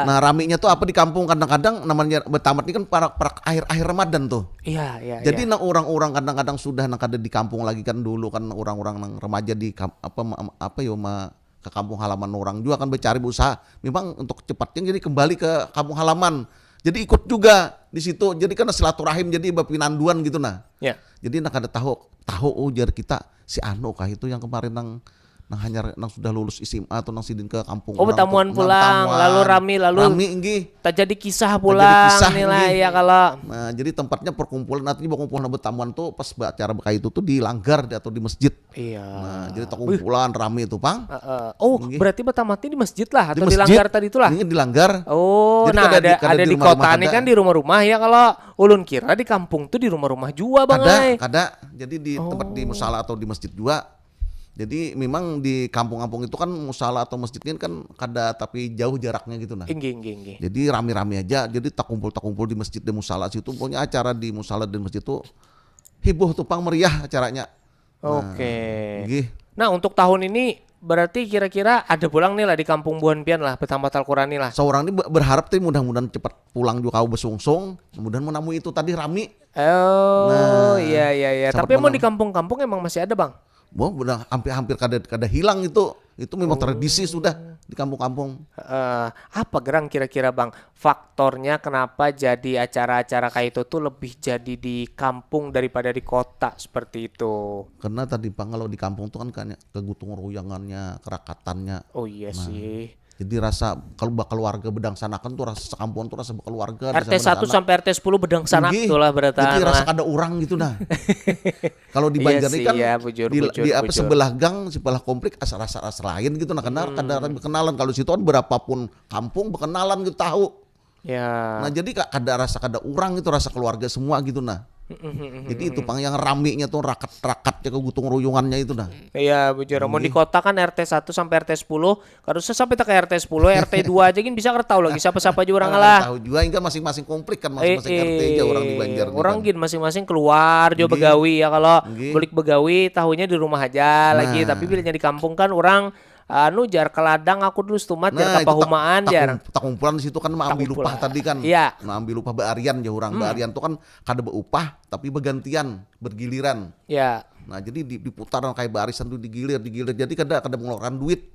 Nah, raminya tuh apa di kampung, kadang-kadang namanya betamat ini kan para, para akhir-akhir Ramadan tuh. Iya, iya. Jadi Iya. Nang orang-orang kadang-kadang sudah nang kada di kampung lagi kan, dulu kan orang-orang nang remaja di kam- apa ma- apa yo ma- ke kampung halaman orang juga kan, bercari berusaha memang untuk cepatnya jadi kembali ke kampung halaman. Jadi ikut juga di situ. Jadi karena silaturahim, jadi bapinanduan gitu nah. Ya. Jadi nang kada tahu, tahu, oh, jar kita si anu kah itu yang kemarin nang nang hanyar nang sudah lulus S M A atau nang sidin ke kampung Oh, urang betamuan tuh. Nah, pulang, betamuan. Lalu rami, lalu Rami, nggih. Terjadi kisah Terjadi pulang kisah, nih lah, nggih. Ya kalau Nah, jadi tempatnya perkumpulan, artinya perkumpulan betamuan tuh pas acara kayak itu tuh di langgar atau di masjid. Iya. Nah, jadi perkumpulan rami itu, pang. Heeh. Oh, Nggih. Berarti betamuan di masjid lah atau di, masjid. Langgar tadi itulah. Ini di langgar. Oh, Jadi nah kada ada di- kada ada di di rumah-rumah kota ini kada. Kan di rumah-rumah ya, kalau ulun kira di kampung tuh di rumah-rumah jua bang Kada, ai. Kada. Jadi di tempat di Oh. musala atau di masjid juga. Jadi memang di kampung-kampung itu kan musala atau masjid ini kan kada tapi jauh jaraknya gitu nah. Inggih, inggih, inggih. Jadi rami-rami aja, jadi takumpul-takumpul di masjid dan musala situ. Pokoknya acara di musala dan masjid tuh heboh tuh, pang, meriah acaranya. Oke. Nggih. Nah, untuk tahun ini berarti kira-kira ada pulang nih lah di kampung buhan pian lah, Betang Patal Kurani lah. Seorang ini be- berharap tuh mudah-mudahan cepat pulang juga kau besungsung, mudah-mudahan menamui itu tadi rami. Oh, Nah, iya, iya, iya. Sahabat Tapi emang Bonang. Di kampung-kampung emang masih ada bang? Wah, udah hampir-hampir kada kada hilang itu. Itu memang tradisi sudah di kampung-kampung. Eh, apa gerang kira-kira bang? Faktornya kenapa jadi acara-acara kayak itu tuh lebih jadi di kampung daripada di kota seperti itu. Karena tadi, pang, kalau di kampung tuh kan kayaknya kegotong royongannya, kerakatannya. Oh iya Nah, sih. Jadi rasa kalau bakal warga bedangsanakan tuh rasa sekampungan tuh rasa bakal warga. R T satu sampai R T sepuluh bedangsanak tuh lah berarti. Jadi rasa kada urang gitu nah. Kalau di Banjar ini kan ya, bujur, di, bujur, di apa bujur. Sebelah gang, sebelah komplek asa rasa rasa lain gitu nah, kenal kada berkenalan. Kalau situ kan berapapun kampung berkenalan gitu tahu. Ya. Nah, jadi kada rasa kada urang gitu, rasa keluarga semua gitu nah. Jadi itu pang yang raminya tuh rakat-rakatnya kegotong royongannya itu nah. Iya, bujur. Mun di kota kan R T satu sampai R T sepuluh, kada usah sampai tak ke R T sepuluh, R T dua aja gin bisa kada tahu lagi siapa-siapa aja orang lah. Tahu juga, hingga masing-masing komplek kan, masing-masing Eh, R T aja orang di eh, Banjar nih orang kan. Gin masing-masing keluar juga begawi ya, kalau Nggih. Bulik begawi tahunya di rumah aja lagi, Nah. Tapi bila di kampung kan orang anu jar ke ladang aku dulu setumat jar Nah, ke pahumaan jar. Takumpulan di situ kan maambil upah tadi kan. Iya. Maambil upah baarian ya orang. Baarian tuh kan kada beupah tapi begantian, bergiliran. Ya. Nah, jadi di- diputar kayak barisan tuh, digilir, digilir. Jadi kada kada mengeluarkan duit.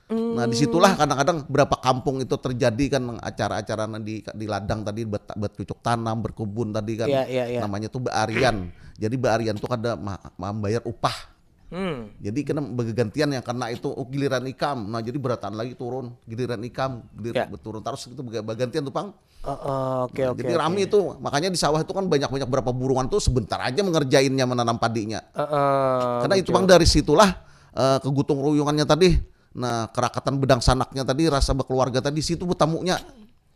Nah, disitulah kadang-kadang berapa kampung itu terjadi kan acara-acara di di ladang tadi, buat buat cucuk tanam, berkebun tadi kan. Iya, iya, iya. Namanya tuh baarian. Jadi baarian tuh kada ma- membayar upah. Hmm. Jadi kena bergantian yang kena itu, oh, giliran ikam. Nah, jadi berataan lagi turun, giliran ikam, gilir- Ya. turun terus gitu, baga- bagantian tuh, pang. Oh, oh, oke, oke. Jadi rami itu, makanya di sawah itu kan banyak-banyak berapa burungan tuh sebentar aja mengerjainnya, menanam padinya. Heeh, Karena itu, pang, dari situlah eh, kegotong royongannya tadi. Nah, kerakatan bedangsanaknya tadi, rasa berkeluarga tadi, situ betamunya.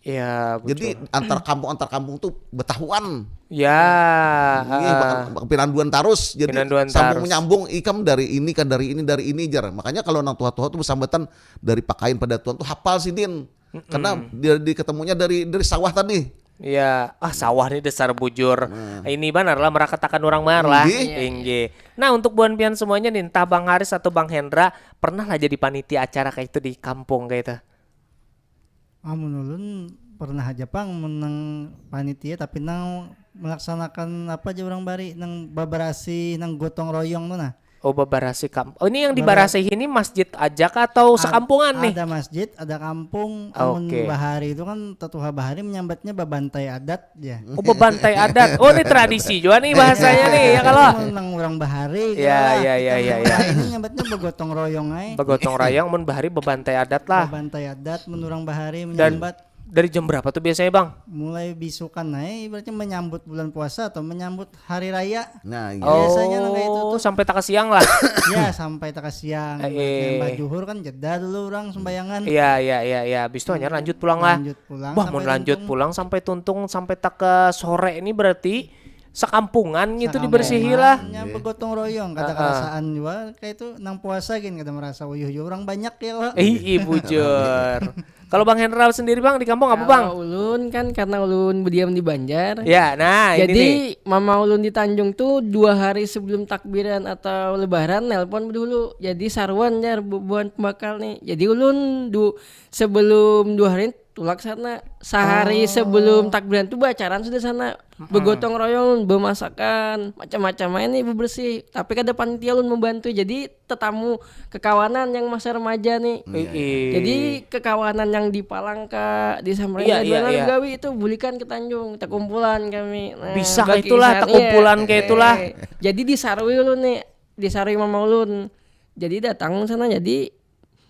Ya, Jadi antar kampung antar kampung tuh betahuan. Ya. Ini bakal bakal pinanduan tarus. Jadi Pinanduan sambung tarus. Menyambung, ikam dari ini kan, dari ini, dari ini jar. Makanya kalau nang tua-tua tuh bersambatan dari pakaian pada tuan tuh hapal sidin. Karena dia diketemunya dari dari sawah tadi. Ya, ah, sawah nih dasar bujur. Ini banar lah merakatakan orang banar lah. Inggih. Inggih. Nah, untuk buhan pian semuanya nih, entah Bang Haris atau Bang Hendra pernah lah jadi panitia acara kayak itu di kampung kayak itu. Amun ulun pernah aja pang menang panitia, tapi nang melaksanakan apa aja orang bari, nang babarasi, nang gotong royong tuh nah. Oh, babarasi kamp. Oh, ini yang dibarasi ini masjid aja kah atau sekampungan nih? Ada masjid, ada kampung. Amun bahari itu kan tetuha bahari menyambatnya babantai adat ya. Oh, babantai adat. Oh, ini tradisi juga nih bahasanya nih ya kalau. Nang orang bahari. Ya, ya, ya, ya, ya. Ini nyambatnya begotong royong ai. Begotong royong, mun bahari babantai adat lah. Babantai adat, mun orang bahari Dan menyambat. Dari jam berapa tuh biasanya, Bang? Mulai bisukan ai, berarti menyambut bulan puasa atau menyambut hari raya. Nah, iya. Oh, Biasanya nang kayak itu tuh. Sampai tak siang lah. Ya, sampai tak siang. Eh, eh. Mbah juhur kan jeda dulu orang sembayangan. Iya, iya, iya, iya. Habis itu hanya lanjut pulang lah. Lanjut pulang. Wah, sampai mau lanjut tuntung. Pulang sampai tuntung sampai tak ke sore ini berarti sekampungan gitu dibersihi lah. Nya begotong royong, kada kerasaan juga kayak itu nang puasa gin kada merasa uyuh juga orang banyak ya lo. Ih, ih, bujur. Kalau Bang Hendra sendiri, Bang, di kampung apa, Bang? Kalau ulun kan karena ulun berdiam di Banjar. Ya, nah, ini Jadi nih. Mama ulun di Tanjung tuh dua hari sebelum takbiran atau Lebaran nelpon dulu. Jadi saruan jar bu- buhan pembakal nih. Jadi ulun du sebelum dua hari tulak sana. Sehari Oh. Sebelum takbiran tuh bacaran sudah sana. Begotong royong, bemasakan, macam-macam aja nih bebersih. Tapi kada panitia ulun membantu. Jadi tetamu kekawanan yang masa remaja nih. Ih, ih. Jadi kekawanan yang di Palangka, di Samraya, Iya, iya, dua iya. Gawi itu bulikan ke Tanjung, kita kumpulan kami. Nah, Bisa bagi kayak itulah, insan, tak kumpulan iya. kayak itulah. Jadi disarui ulun nih, disarui mama ulun. Jadi datang sana, jadi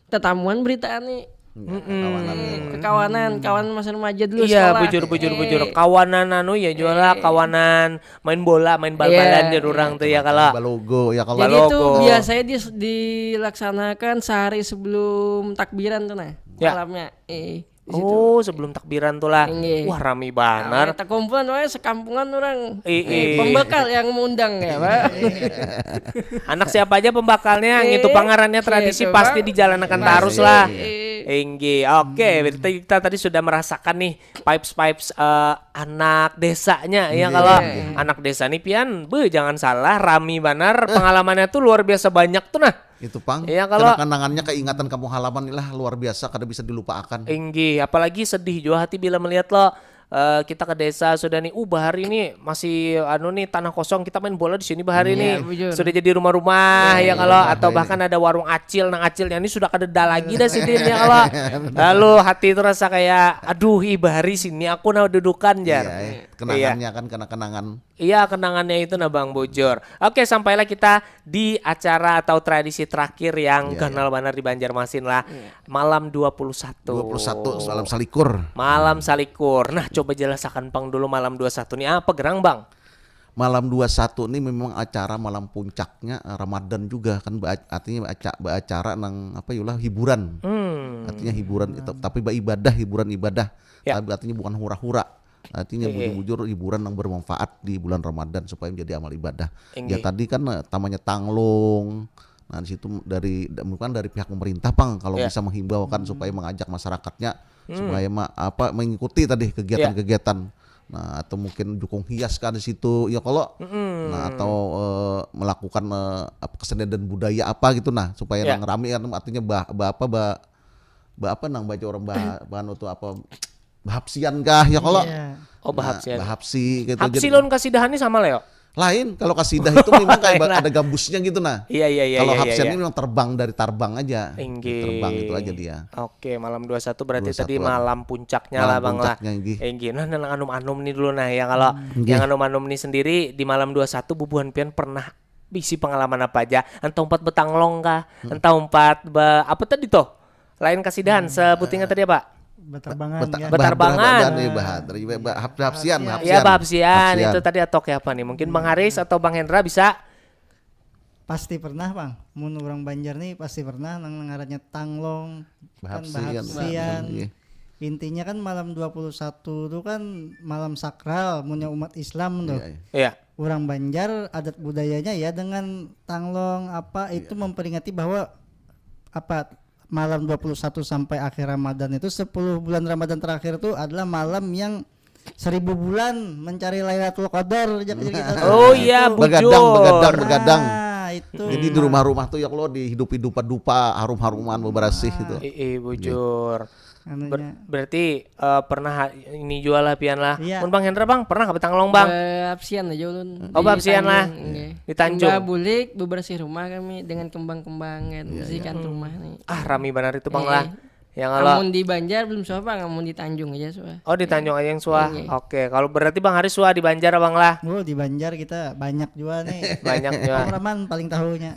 tetamuan beritaan nih. Enggak, kawanan. Kekawanan, kawan masa remaja dulu Iya, sekolah. bujur bujur Eh, bujur. Kawanan anu ya jual lah, kawanan main bola, main bal-balan Iya, jar orang tuh ya kalau. Balogo ya kalau. Jadi itu Balogo. Biasanya dis- dilaksanakan sehari sebelum takbiran tuh nah, Ya. malamnya. Eh, di situ. Oh, sebelum takbiran tuh lah. Inggih. Wah, rami banar. Nah, kumpulan wae sekampungan orang. Eh, eh. Pembekal yang mengundang ya, Pak. Anak siapa aja pembakalnya, Eh, ngitu pangarannya tradisi gitu, pasti Pak. dijalankan Pasti. terus lah. Eh. Inggih. Oke, berarti kita tadi sudah merasakan nih vibes-vibes eh, anak desanya ya Iya, kalau iya. Anak desa nih pian, beuh jangan salah, rami banar pengalamannya tuh luar biasa banyak tuh nah. Itu pang. Iya, kalau- Kenangannya, keingatan kampung halaman inilah luar biasa, kada bisa dilupaakan. Inggih, apalagi sedih jua hati bila melihat lo eh, kita ke desa sudah nih, uh bahari ini masih anu nih tanah kosong, kita main bola di sini bahari Iya, nih. Bujur. Sudah jadi rumah-rumah ya kalau atau bahkan ada warung acil nang acilnya ini sudah kada ada lagi dah sidin ya kalau. Lalu hati itu rasa kayak aduh ih bahari sini aku nah dudukan jar. Iya, eh. Kenangannya kan, kena kenangan. Iya kenangannya itu nah Bang Bujur. Oke sampailah kita di acara atau tradisi terakhir yang Iya, kenal benar di Banjarmasin lah. Malam dua puluh satu. Dua puluh satu malam salikur. Malam salikur. Nah coba jelasakan pang dulu malam dua satu nih apa gerang Bang? Malam dua satu ini memang acara malam puncaknya eh, Ramadan juga kan, ba- artinya aca- baacara nang apa yulah hiburan. Hmm. Artinya hiburan itu, tapi baibadah, hiburan ibadah. Ya. Tapi artinya bukan hura-hura. Artinya Iya, iya. bujur-bujur hiburan yang bermanfaat di bulan Ramadan supaya menjadi amal ibadah. Inggih. Ya tadi kan eh, tamanya tanglung. Nah, di situ dari bukan dari pihak pemerintah pang kalau Ya. Bisa menghimbau kan supaya mengajak masyarakatnya Hmm. supaya ma- apa mengikuti tadi kegiatan-kegiatan. Nah, atau mungkin jukung hias kan di situ ya kalau nah atau eh, melakukan eh, apa kesenian dan budaya apa gitu nah supaya Ya. Nang rame kan artinya bah, bah apa bah, bah apa nang baca orang bah, bah anu tuh apa bahapsian kah ya kalau Iya. Oh bahapsian. Bahapsi gitu. Hapsi Jadi- lawan kasidahan ini sama Leo. Lain kalau kasidah itu memang kayak Lain lah. Ada gambusnya gitu nah. Iya iya iya. Kalau iya, hapsian iya. Ini memang terbang dari tarbang aja. Inggih. Terbang gitu aja dia. Oke, malam dua satu berarti tadi Dua satu. Malam puncaknya Malam lah Bang lah. Puncaknya, inggih. Inggih. Nah, nang anum-anum nih dulu nah ya kalau Inggih. yang anum-anum nih sendiri di malam dua satu bubuhan pian pernah bisi pengalaman apa aja? Entah umpat betanglong kah? Entah umpat be, apa tadi tuh? Lain kasidahan sebutingnya tadi apa? Beterbangan Beta- ya. Betarbangan. Bah, bah, bah, hapsian, Ya hapsian. bahapsian Hapsian. Itu tadi atau kayak apa nih? Mungkin Bang Haris atau Bang Hendra bisa. Pasti pernah bang. Mun orang Banjar nih pasti pernah nang ngarannya tanglong, kan Bahapsian. bahapsian. Iya. Intinya kan malam dua puluh satu tuh kan malam sakral punya umat Islam tuh. Iya, iya. Iya. Orang Banjar adat budayanya ya dengan tanglong apa itu memperingati bahwa apa malam dua puluh satu sampai akhir Ramadan itu sepuluh bulan Ramadan terakhir itu adalah malam yang seribu bulan mencari Lailatul Qadar, jak kita tuh. Oh iya, Itu. Begadang, bujur. begadang, begadang. Nah, itu. Jadi di rumah-rumah tuh ya kalau di hidup-hidupan dupa, harum-haruman beberasih itu. Ih, ih, bujur. Anunya. Ber- berarti eh, pernah ha- ini jual lah pian lah. Iya. Mun Bang Hendra Bang pernah ke Betanglong Bang? Bahapsian aja ulun. Oh, Di bahapsian lah. Tanjung, inggih. Di Tanjung. Imbah bulik bebersih rumah kami dengan kembang-kembangan, bersihkan rumah nih. Ah rami benar itu Bang Eh, lah. Yang kalau Amun di Banjar belum suah bang, amun di Tanjung aja suah. Oh di Tanjung aja yang suah. Iya. Oke, kalau berarti Bang Haris suah di Banjar Bang lah. Oh di Banjar kita banyak juga nih. Banyak juga. Kameraman paling tahunya.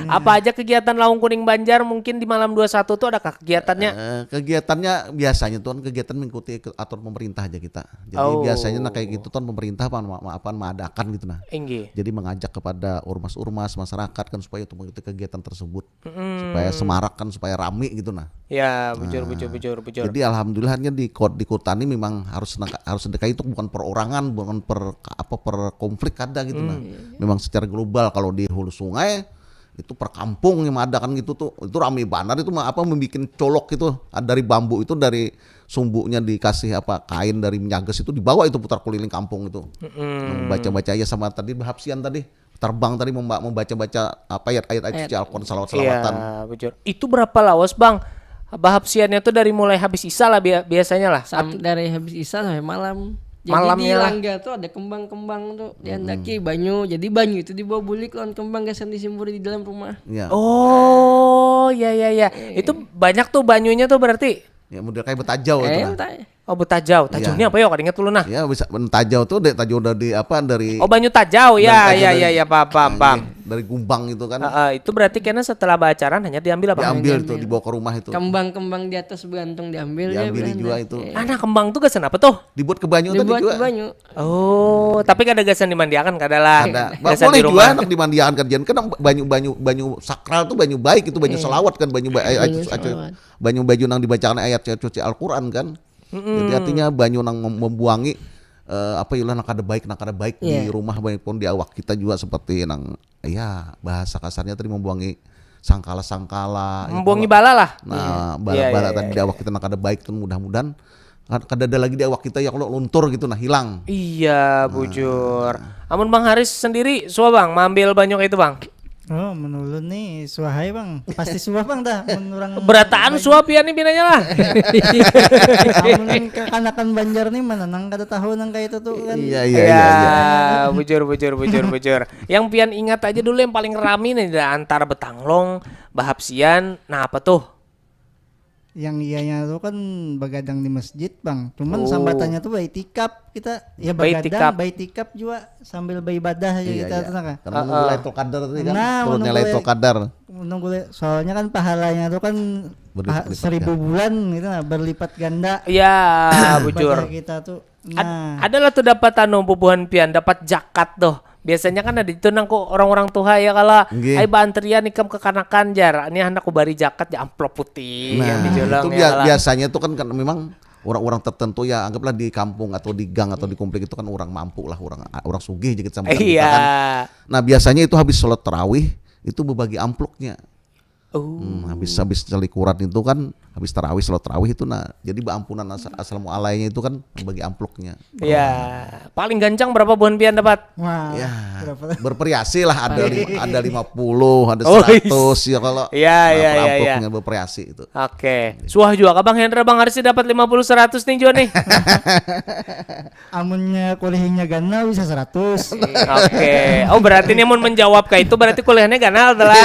Apa aja kegiatan Laung Kuning Banjar mungkin di malam dua satu tuh adakah kegiatannya? Eh, kegiatannya biasanya tuh kan kegiatan mengikuti ke- aturan pemerintah aja kita. Jadi Oh. Biasanya nah kayak gitu tuh pemerintah apa ma- apa mengadakan gitu nah. Inggih. Jadi mengajak kepada ormas-ormas masyarakat kan supaya untuk mengikuti kegiatan tersebut Mm-mm. supaya semarak kan supaya rame gitu nah. Ya, bujur bujur bujur bujur. Jadi alhamdulillahnya di kot di kota ini memang harus nangka- harus dekat itu bukan perorangan, bukan per apa per konflik ada gitu nah. Memang secara global kalau di hulu sungai itu per kampung yang ada kan gitu tuh itu rame banget itu mah apa membuat colok gitu. Ada dari bambu itu dari sumbunya dikasih apa kain dari menyages itu dibawa itu putar keliling kampung itu. Nah, baca-baca ya sama tadi bahapsian tadi terbang tadi memba- membaca-baca apa ayat-ayat ayat suci Al-Quran salawat-salawatan. Iya, bujur. Itu berapa lawas, Bang? Bahapsiannya tuh dari mulai habis Isa lah bia- biasanya lah. Sam- dari habis Isa sampai malam. Jadi Malamnya di lah. Langga tuh ada kembang-kembang tuh diandaki banyu. Jadi banyu itu dibawa bulik lawan kembang gasan disimpuri di dalam rumah. Ya. Oh, ya ya ya. Itu banyak tuh banyunya tuh berarti. Ya model kayak betajau itu Eh, nah. entah. Oh, betajau. Tajau Iya. Ni apa ya? Kada ingat ulun nah. Ya, bisa mentajau tuh deh, tajau dari apa, dari Oh, banyu tajau. Ya, dari ya tajau ya dari- ya, paham paham paham. Iya, dari gumbang gitu kan. Heeh, itu berarti kena setelah baacara hanya diambil apa? Diambil Hanya itu, diambil. Dibawa ke rumah itu. Kembang-kembang di atas gantung diambil ya, Diambil Belanda. Juga itu. Iya. Ah, nah, kembang tuh gasan apa tuh? Dibuat ke banyu tadi Dibuat juga. Ke banyu. Oh, tapi kada gasan dimandiakan, kada lah. Ada. Gasan Boleh di juga rumah. Anak dimandiakan, kan banyu banyu banyu sakral tuh banyu baik itu, banyu Iya. selawat kan, banyu ba- ayat Banyu suci, selawat. Banyu baju nang dibacakan ayat suci Al-Qur'an kan. Jadi artinya banyu nang mem- membuangi eh, apa ya lah, nang kada baik, nang kada baik di Iya. Rumah baik pun di awak kita juga seperti nang ya bahasa kasarnya tadi membuangi sangkala-sangkala ya, Membuangi kalau- bala lah. Nah, Iya, bala-bala iya, tadi iya. Di awak kita nang kada baik tuh mudah-mudahan kad- kada ada lagi di awak kita ya kalau luntur gitu nah hilang. Iya, bujur. Amun Bang Haris sendiri suah Bang maambil banyu kayak itu Bang? Oh, menulun nih suahai Bang. Pasti suah Bang dah mun urang Berataan suah pian nih pinanya lah. Amun kakanakan Banjar nih mana nang kada tahu nang kayak itu tuh kan. Iya iya Ya, iya. Iya. Bujur bujur bujur bujur. Yang pian ingat aja dulu yang paling rami nih dah, antara betanglong, bahapsian, nah apa tuh? Yang ianya tuh kan begadang di masjid Bang. Cuman Oh. Sambatannya tuh baitikaf kita. Ya Baitikaf. Begadang, baitikaf juga sambil beribadah aja Iya, kita iya. tuh nah. Karena menunggu Lailatul Qadar tadi kan. Nah, Turunnya menunggu Lailatul Qadar. Menunggu le- soalnya kan pahalanya tuh kan Berlipat-lipat paha- seribu bulan gitu nah, berlipat ganda. Ya, bujur. Ibadah kita tuh. Ad- Nah, adalah tuh dapat anu bubuhan pian dapat jakat tuh. Biasanya kan ada itu nang ku orang-orang tuha ya kalau Nggih. Ai baantrian ikam kekanakan jar. Ini hendak kubari jakat ya amplop putih yang Nah, dijolong itu ya bia- kalau. Biasanya tuh kan kan memang orang-orang tertentu ya anggaplah di kampung atau di gang atau di komplek itu kan orang mampu lah orang orang sugih jadi sama Iya. Nah, biasanya itu habis sholat tarawih itu berbagi amplopnya. Oh. Hmm, habis habis selikuran itu kan habis tarawih sholat tarawih itu nah jadi beampunan asal, assalamualainya itu kan bagi amplopnya. Ya, paling gancang berapa buhan pian dapat? wah, Ya, berapa? Bervariasi lah ada lima, ada lima puluh, ada Oh, seratus ya kalau Iya, iya, iya, amplopnya bervariasi itu. Oke, suah juga kah Bang Hendra Bang Haris dapat lima puluh seratus nih juga nih. Amunnya kuliahnya ganal bisa seratus. Oke, oh berarti nih mau menjawab kayak itu berarti kuliahnya ganal telah.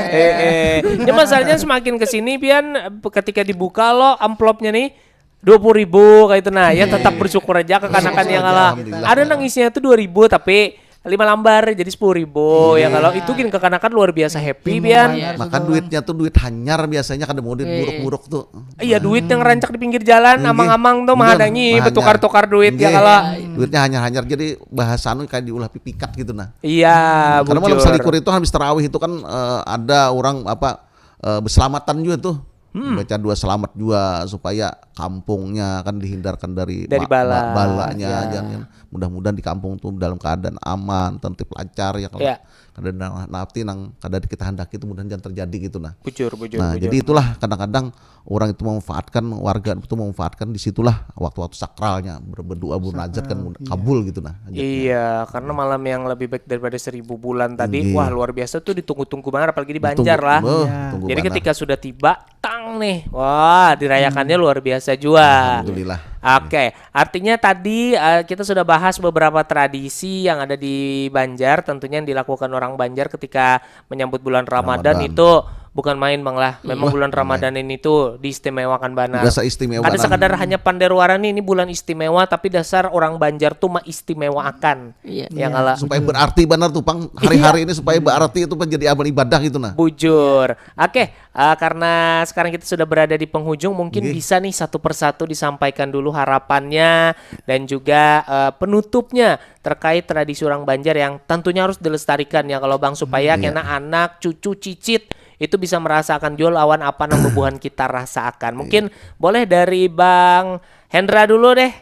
Eh, eh. Ini masalahnya semakin kesini pian ketika dibuka lo amplopnya nih dua puluh ribu kayak itu nah ya tetap bersyukur aja kekanakan yang kalah. Alhamdulillah. Ada nang isinya tuh dua ribu tapi lima lambar jadi sepuluh ribu ya kalau itu gini kekanakan luar biasa happy pian. Lumayan. Maka duitnya tuh duit hanyar biasanya kada mau duit buruk-buruk tuh. Iya duit yang rancak di pinggir jalan Inggih. amang-amang tuh Bener, menghadangi hanyar. betukar-tukar duit ya Inggih. kalau Duitnya hanyar-hanyar jadi bahasa anu kayak diulah pipikat gitu nah. iya Karena malam bujur. Salikur itu habis tarawih itu kan eh, ada orang apa eh, berselamatan juga tuh. Baca dua selamat juga supaya kampungnya kan dihindarkan dari Dari ba- bala. ba- balanya Ya. jangan mudah-mudahan di kampung tuh dalam keadaan aman, tertib, lancar ya kalau Ya. kada ada nanti nang kada kita handaki itu mudah-mudahan jangan terjadi gitu nah. Bujur bujur Nah, bujur. Jadi itulah kadang-kadang orang itu memanfaatkan warga itu memanfaatkan di situlah waktu-waktu sakralnya ber- berdoa bermunajat kan mudah- kabul gitu nah. Hajatnya. Iya, karena malam yang lebih baik daripada seribu bulan tadi, Iya. Wah luar biasa tuh ditunggu-tunggu banget, apalagi di Ditunggu- Banjar lah. Beuh, Iya. tunggu Jadi banget. Ketika sudah tiba, tang nih, wah dirayakannya luar biasa juga. Alhamdulillah. Oke, artinya tadi eh, kita sudah bahas beberapa tradisi yang ada di Banjar, tentunya yang dilakukan orang Banjar ketika menyambut bulan Ramadan, Ramadan. Itu bukan main bang lah. Memang Wah, bulan Ramadan ini tuh diistimewakan banget. Biasa istimewa. Ada Nah. Sekadar hanya panderuaran ini bulan istimewa, tapi dasar orang Banjar tuh maistimewakan. Iya. Ya kalau Supaya berarti benar tuh pang hari-hari ini supaya berarti itu menjadi amal ibadah gitu nah. Bujur. Oke, eh, karena sekarang kita sudah berada di penghujung, mungkin Nggih. Bisa nih satu persatu disampaikan dulu harapannya dan juga eh, penutupnya terkait tradisi orang Banjar yang tentunya harus dilestarikan ya kalau Bang supaya Iya. Kena anak, cucu, cicit itu bisa merasakan jual awan apa nang bubuhan kita rasakan. Mungkin boleh dari Bang Hendra dulu deh.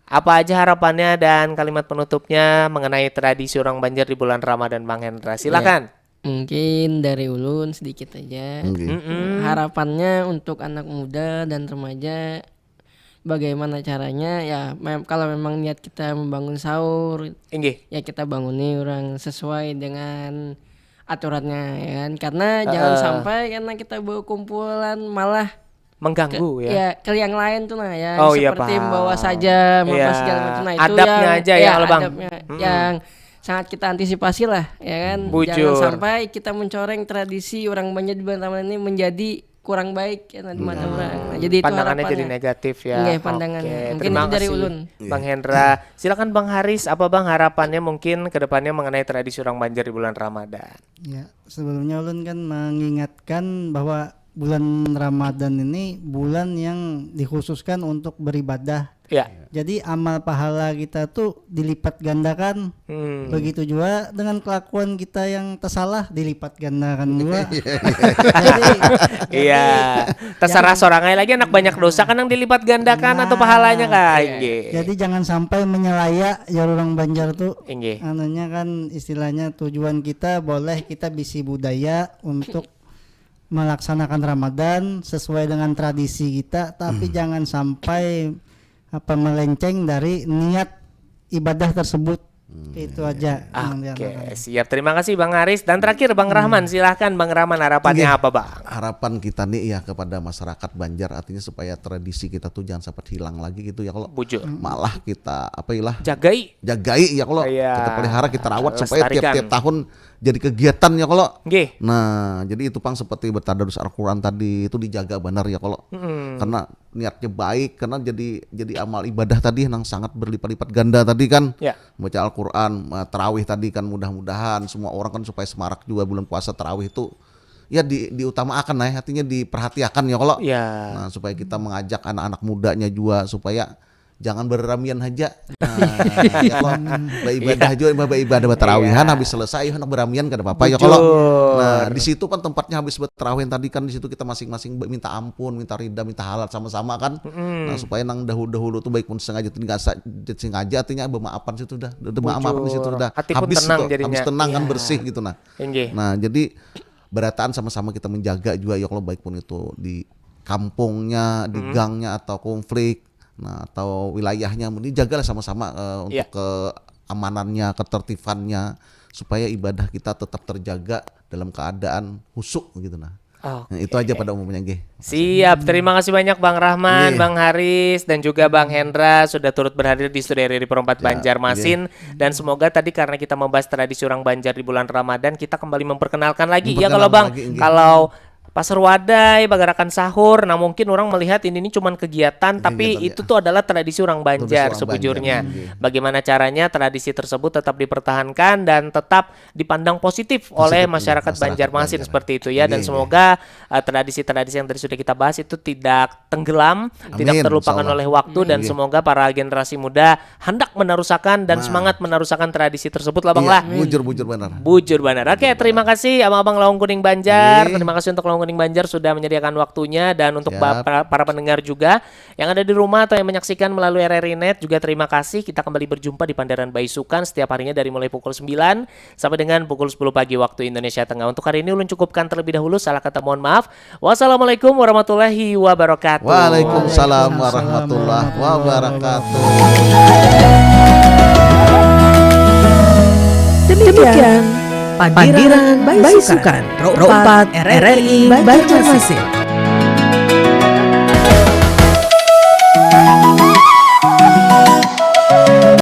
Apa aja harapannya dan kalimat penutupnya mengenai tradisi orang Banjar di bulan Ramadan, Bang Hendra? Silakan. Mungkin dari ulun sedikit aja. Nggih. Mm-mm. Harapannya untuk anak muda dan remaja, bagaimana caranya ya mem- kalau memang niat kita membangun sahur, Inggih. Ya kita banguni orang sesuai dengan aturannya ya kan, karena jangan Heeh. sampai karena kita bawa kumpulan malah Mengganggu ke, ya. Ya ke yang lain tuh nah ya, Oh, iya, seperti paham. Membawa saja, membawa Iya. segala macam. Nah itu Adabnya yang, aja ya, ya, kalau, Bang. Adabnya Mm-mm. Yang sangat kita antisipasi lah ya kan. Bujur. Jangan sampai kita mencoreng tradisi orang Banjar di bulan Ramadan ini menjadi kurang baik ya di mata orang. Nah, jadi itu pandangannya harapannya. Jadi negatif ya. Nggih, pandangannya. Oke, mungkin terima itu dari kasih, ulun. Bang Hendra. Silakan Bang Haris, apa Bang harapannya mungkin ke depannya mengenai tradisi orang Banjar di bulan Ramadan? Ya, sebelumnya ulun kan mengingatkan bahwa bulan Ramadan ini bulan yang dikhususkan untuk beribadah. Ya. Jadi amal pahala kita tuh dilipat gandakan. Hmm. Begitu juga dengan kelakuan kita yang tersalah dilipat gandakan juga. Jadi, iya. Terserah sorang aja lagi anak banyak dosa kan yang dilipat gandakan atau pahalanya kah? Nah, iya. Inggih. Jadi jangan sampai menyelaya ya orang Banjar tuh. Inggih. Anunya kan istilahnya tujuan kita boleh kita bisi budaya untuk melaksanakan Ramadan sesuai dengan tradisi kita, tapi jangan sampai apa melenceng dari niat ibadah tersebut. Hmm, itu aja yang diamalkan. Oke, siap. Terima kasih Bang Haris. Dan terakhir Bang Rahman, silahkan Bang Rahman, harapannya apa Bang? Harapan kita nih ya kepada masyarakat Banjar, artinya supaya tradisi kita tuh jangan sampai hilang lagi gitu ya kalau. Bujur. Malah kita apa ilah? Jagai. Jagai ya kalau. Iya. Kita pelihara, kita rawat supaya tiap-tiap tahun jadi kegiatan ya kalau. Nggih. Nah, jadi itu pang seperti bertadarus Al-Quran tadi itu dijaga benar ya kalau. Mm-mm. Karena niatnya baik, karena jadi jadi amal ibadah tadi yang sangat berlipat-lipat ganda tadi kan. Ya. Baca Al-Quran, eh, tarawih tadi kan, mudah-mudahan semua orang kan supaya semarak juga bulan puasa tarawih itu ya di diutamakan lah ya, artinya diperhatiakan ya kalau. Ya. Nah, supaya kita mengajak anak-anak mudanya juga supaya jangan berramian aja. Nah, ya kalau beribadah juga, beribadah bertarawihan, habis selesai ayo nak berramian kada apa-apa ya kalau. Nah, di situ kan tempatnya habis bertarawihan tadi kan, di situ kita masing-masing minta ampun, minta rida, minta halal sama-sama kan. Nah, supaya nang dahulu-dahulu tuh baik pun sengaja tidak sengaja artinya bermaafan situ dah. Udah maafan di situ dah. Habis tenang itu, jadinya. Habis tenang kan, bersih gitu nah. Nah, jadi berataan sama-sama kita menjaga juga ya kalau, baik pun itu di kampungnya, di gangnya atau konflik, nah, atau wilayahnya, ini jagalah sama-sama, eh, untuk keamanannya, ketertibannya, supaya ibadah kita tetap terjaga dalam keadaan khusyuk gitu nah. Oke. Nah, itu aja pada umumnya nggih. Siap, terima kasih banyak Bang Rahman, Bang Haris, dan juga Bang Hendra sudah turut berhadir di studio R R I Pro empat Banjarmasin. Dan semoga tadi karena kita membahas tradisi orang Banjar di bulan Ramadan, kita kembali memperkenalkan lagi ya kalau Bang. Kalau pasar wadai, bagarakan sahur, nah mungkin orang melihat ini, ini cuman kegiatan, tapi itu tuh adalah tradisi orang Banjar sebujurnya. Bagaimana caranya tradisi tersebut tetap dipertahankan dan tetap dipandang positif oleh masyarakat Banjarmasin seperti itu ya. Dan semoga, eh, tradisi-tradisi yang tadi sudah kita bahas itu tidak tenggelam, tidak terlupakan oleh waktu, dan semoga para generasi muda hendak menarusakan dan semangat menarusakan tradisi tersebut lah Bang lah. Bujur, bujur banar. Bujur banar. Oke, terima kasih abang-abang Lawang Kuning Banjar. Terima kasih untuk Lawang Kuning Banjar sudah menyediakan waktunya, dan untuk para pendengar juga yang ada di rumah atau yang menyaksikan melalui R R I Net juga terima kasih. Kita kembali berjumpa di Pandaran Baisukan setiap harinya dari mulai pukul sembilan sampai dengan pukul sepuluh pagi waktu Indonesia Tengah. Untuk hari ini ulun cukupkan terlebih dahulu. Salah kata mohon maaf. Wassalamualaikum warahmatullahi wabarakatuh. Waalaikumsalam warahmatullahi wabarakatuh. Demikian Pandiran Baisukan, Pro empat R R I Banjarmasin.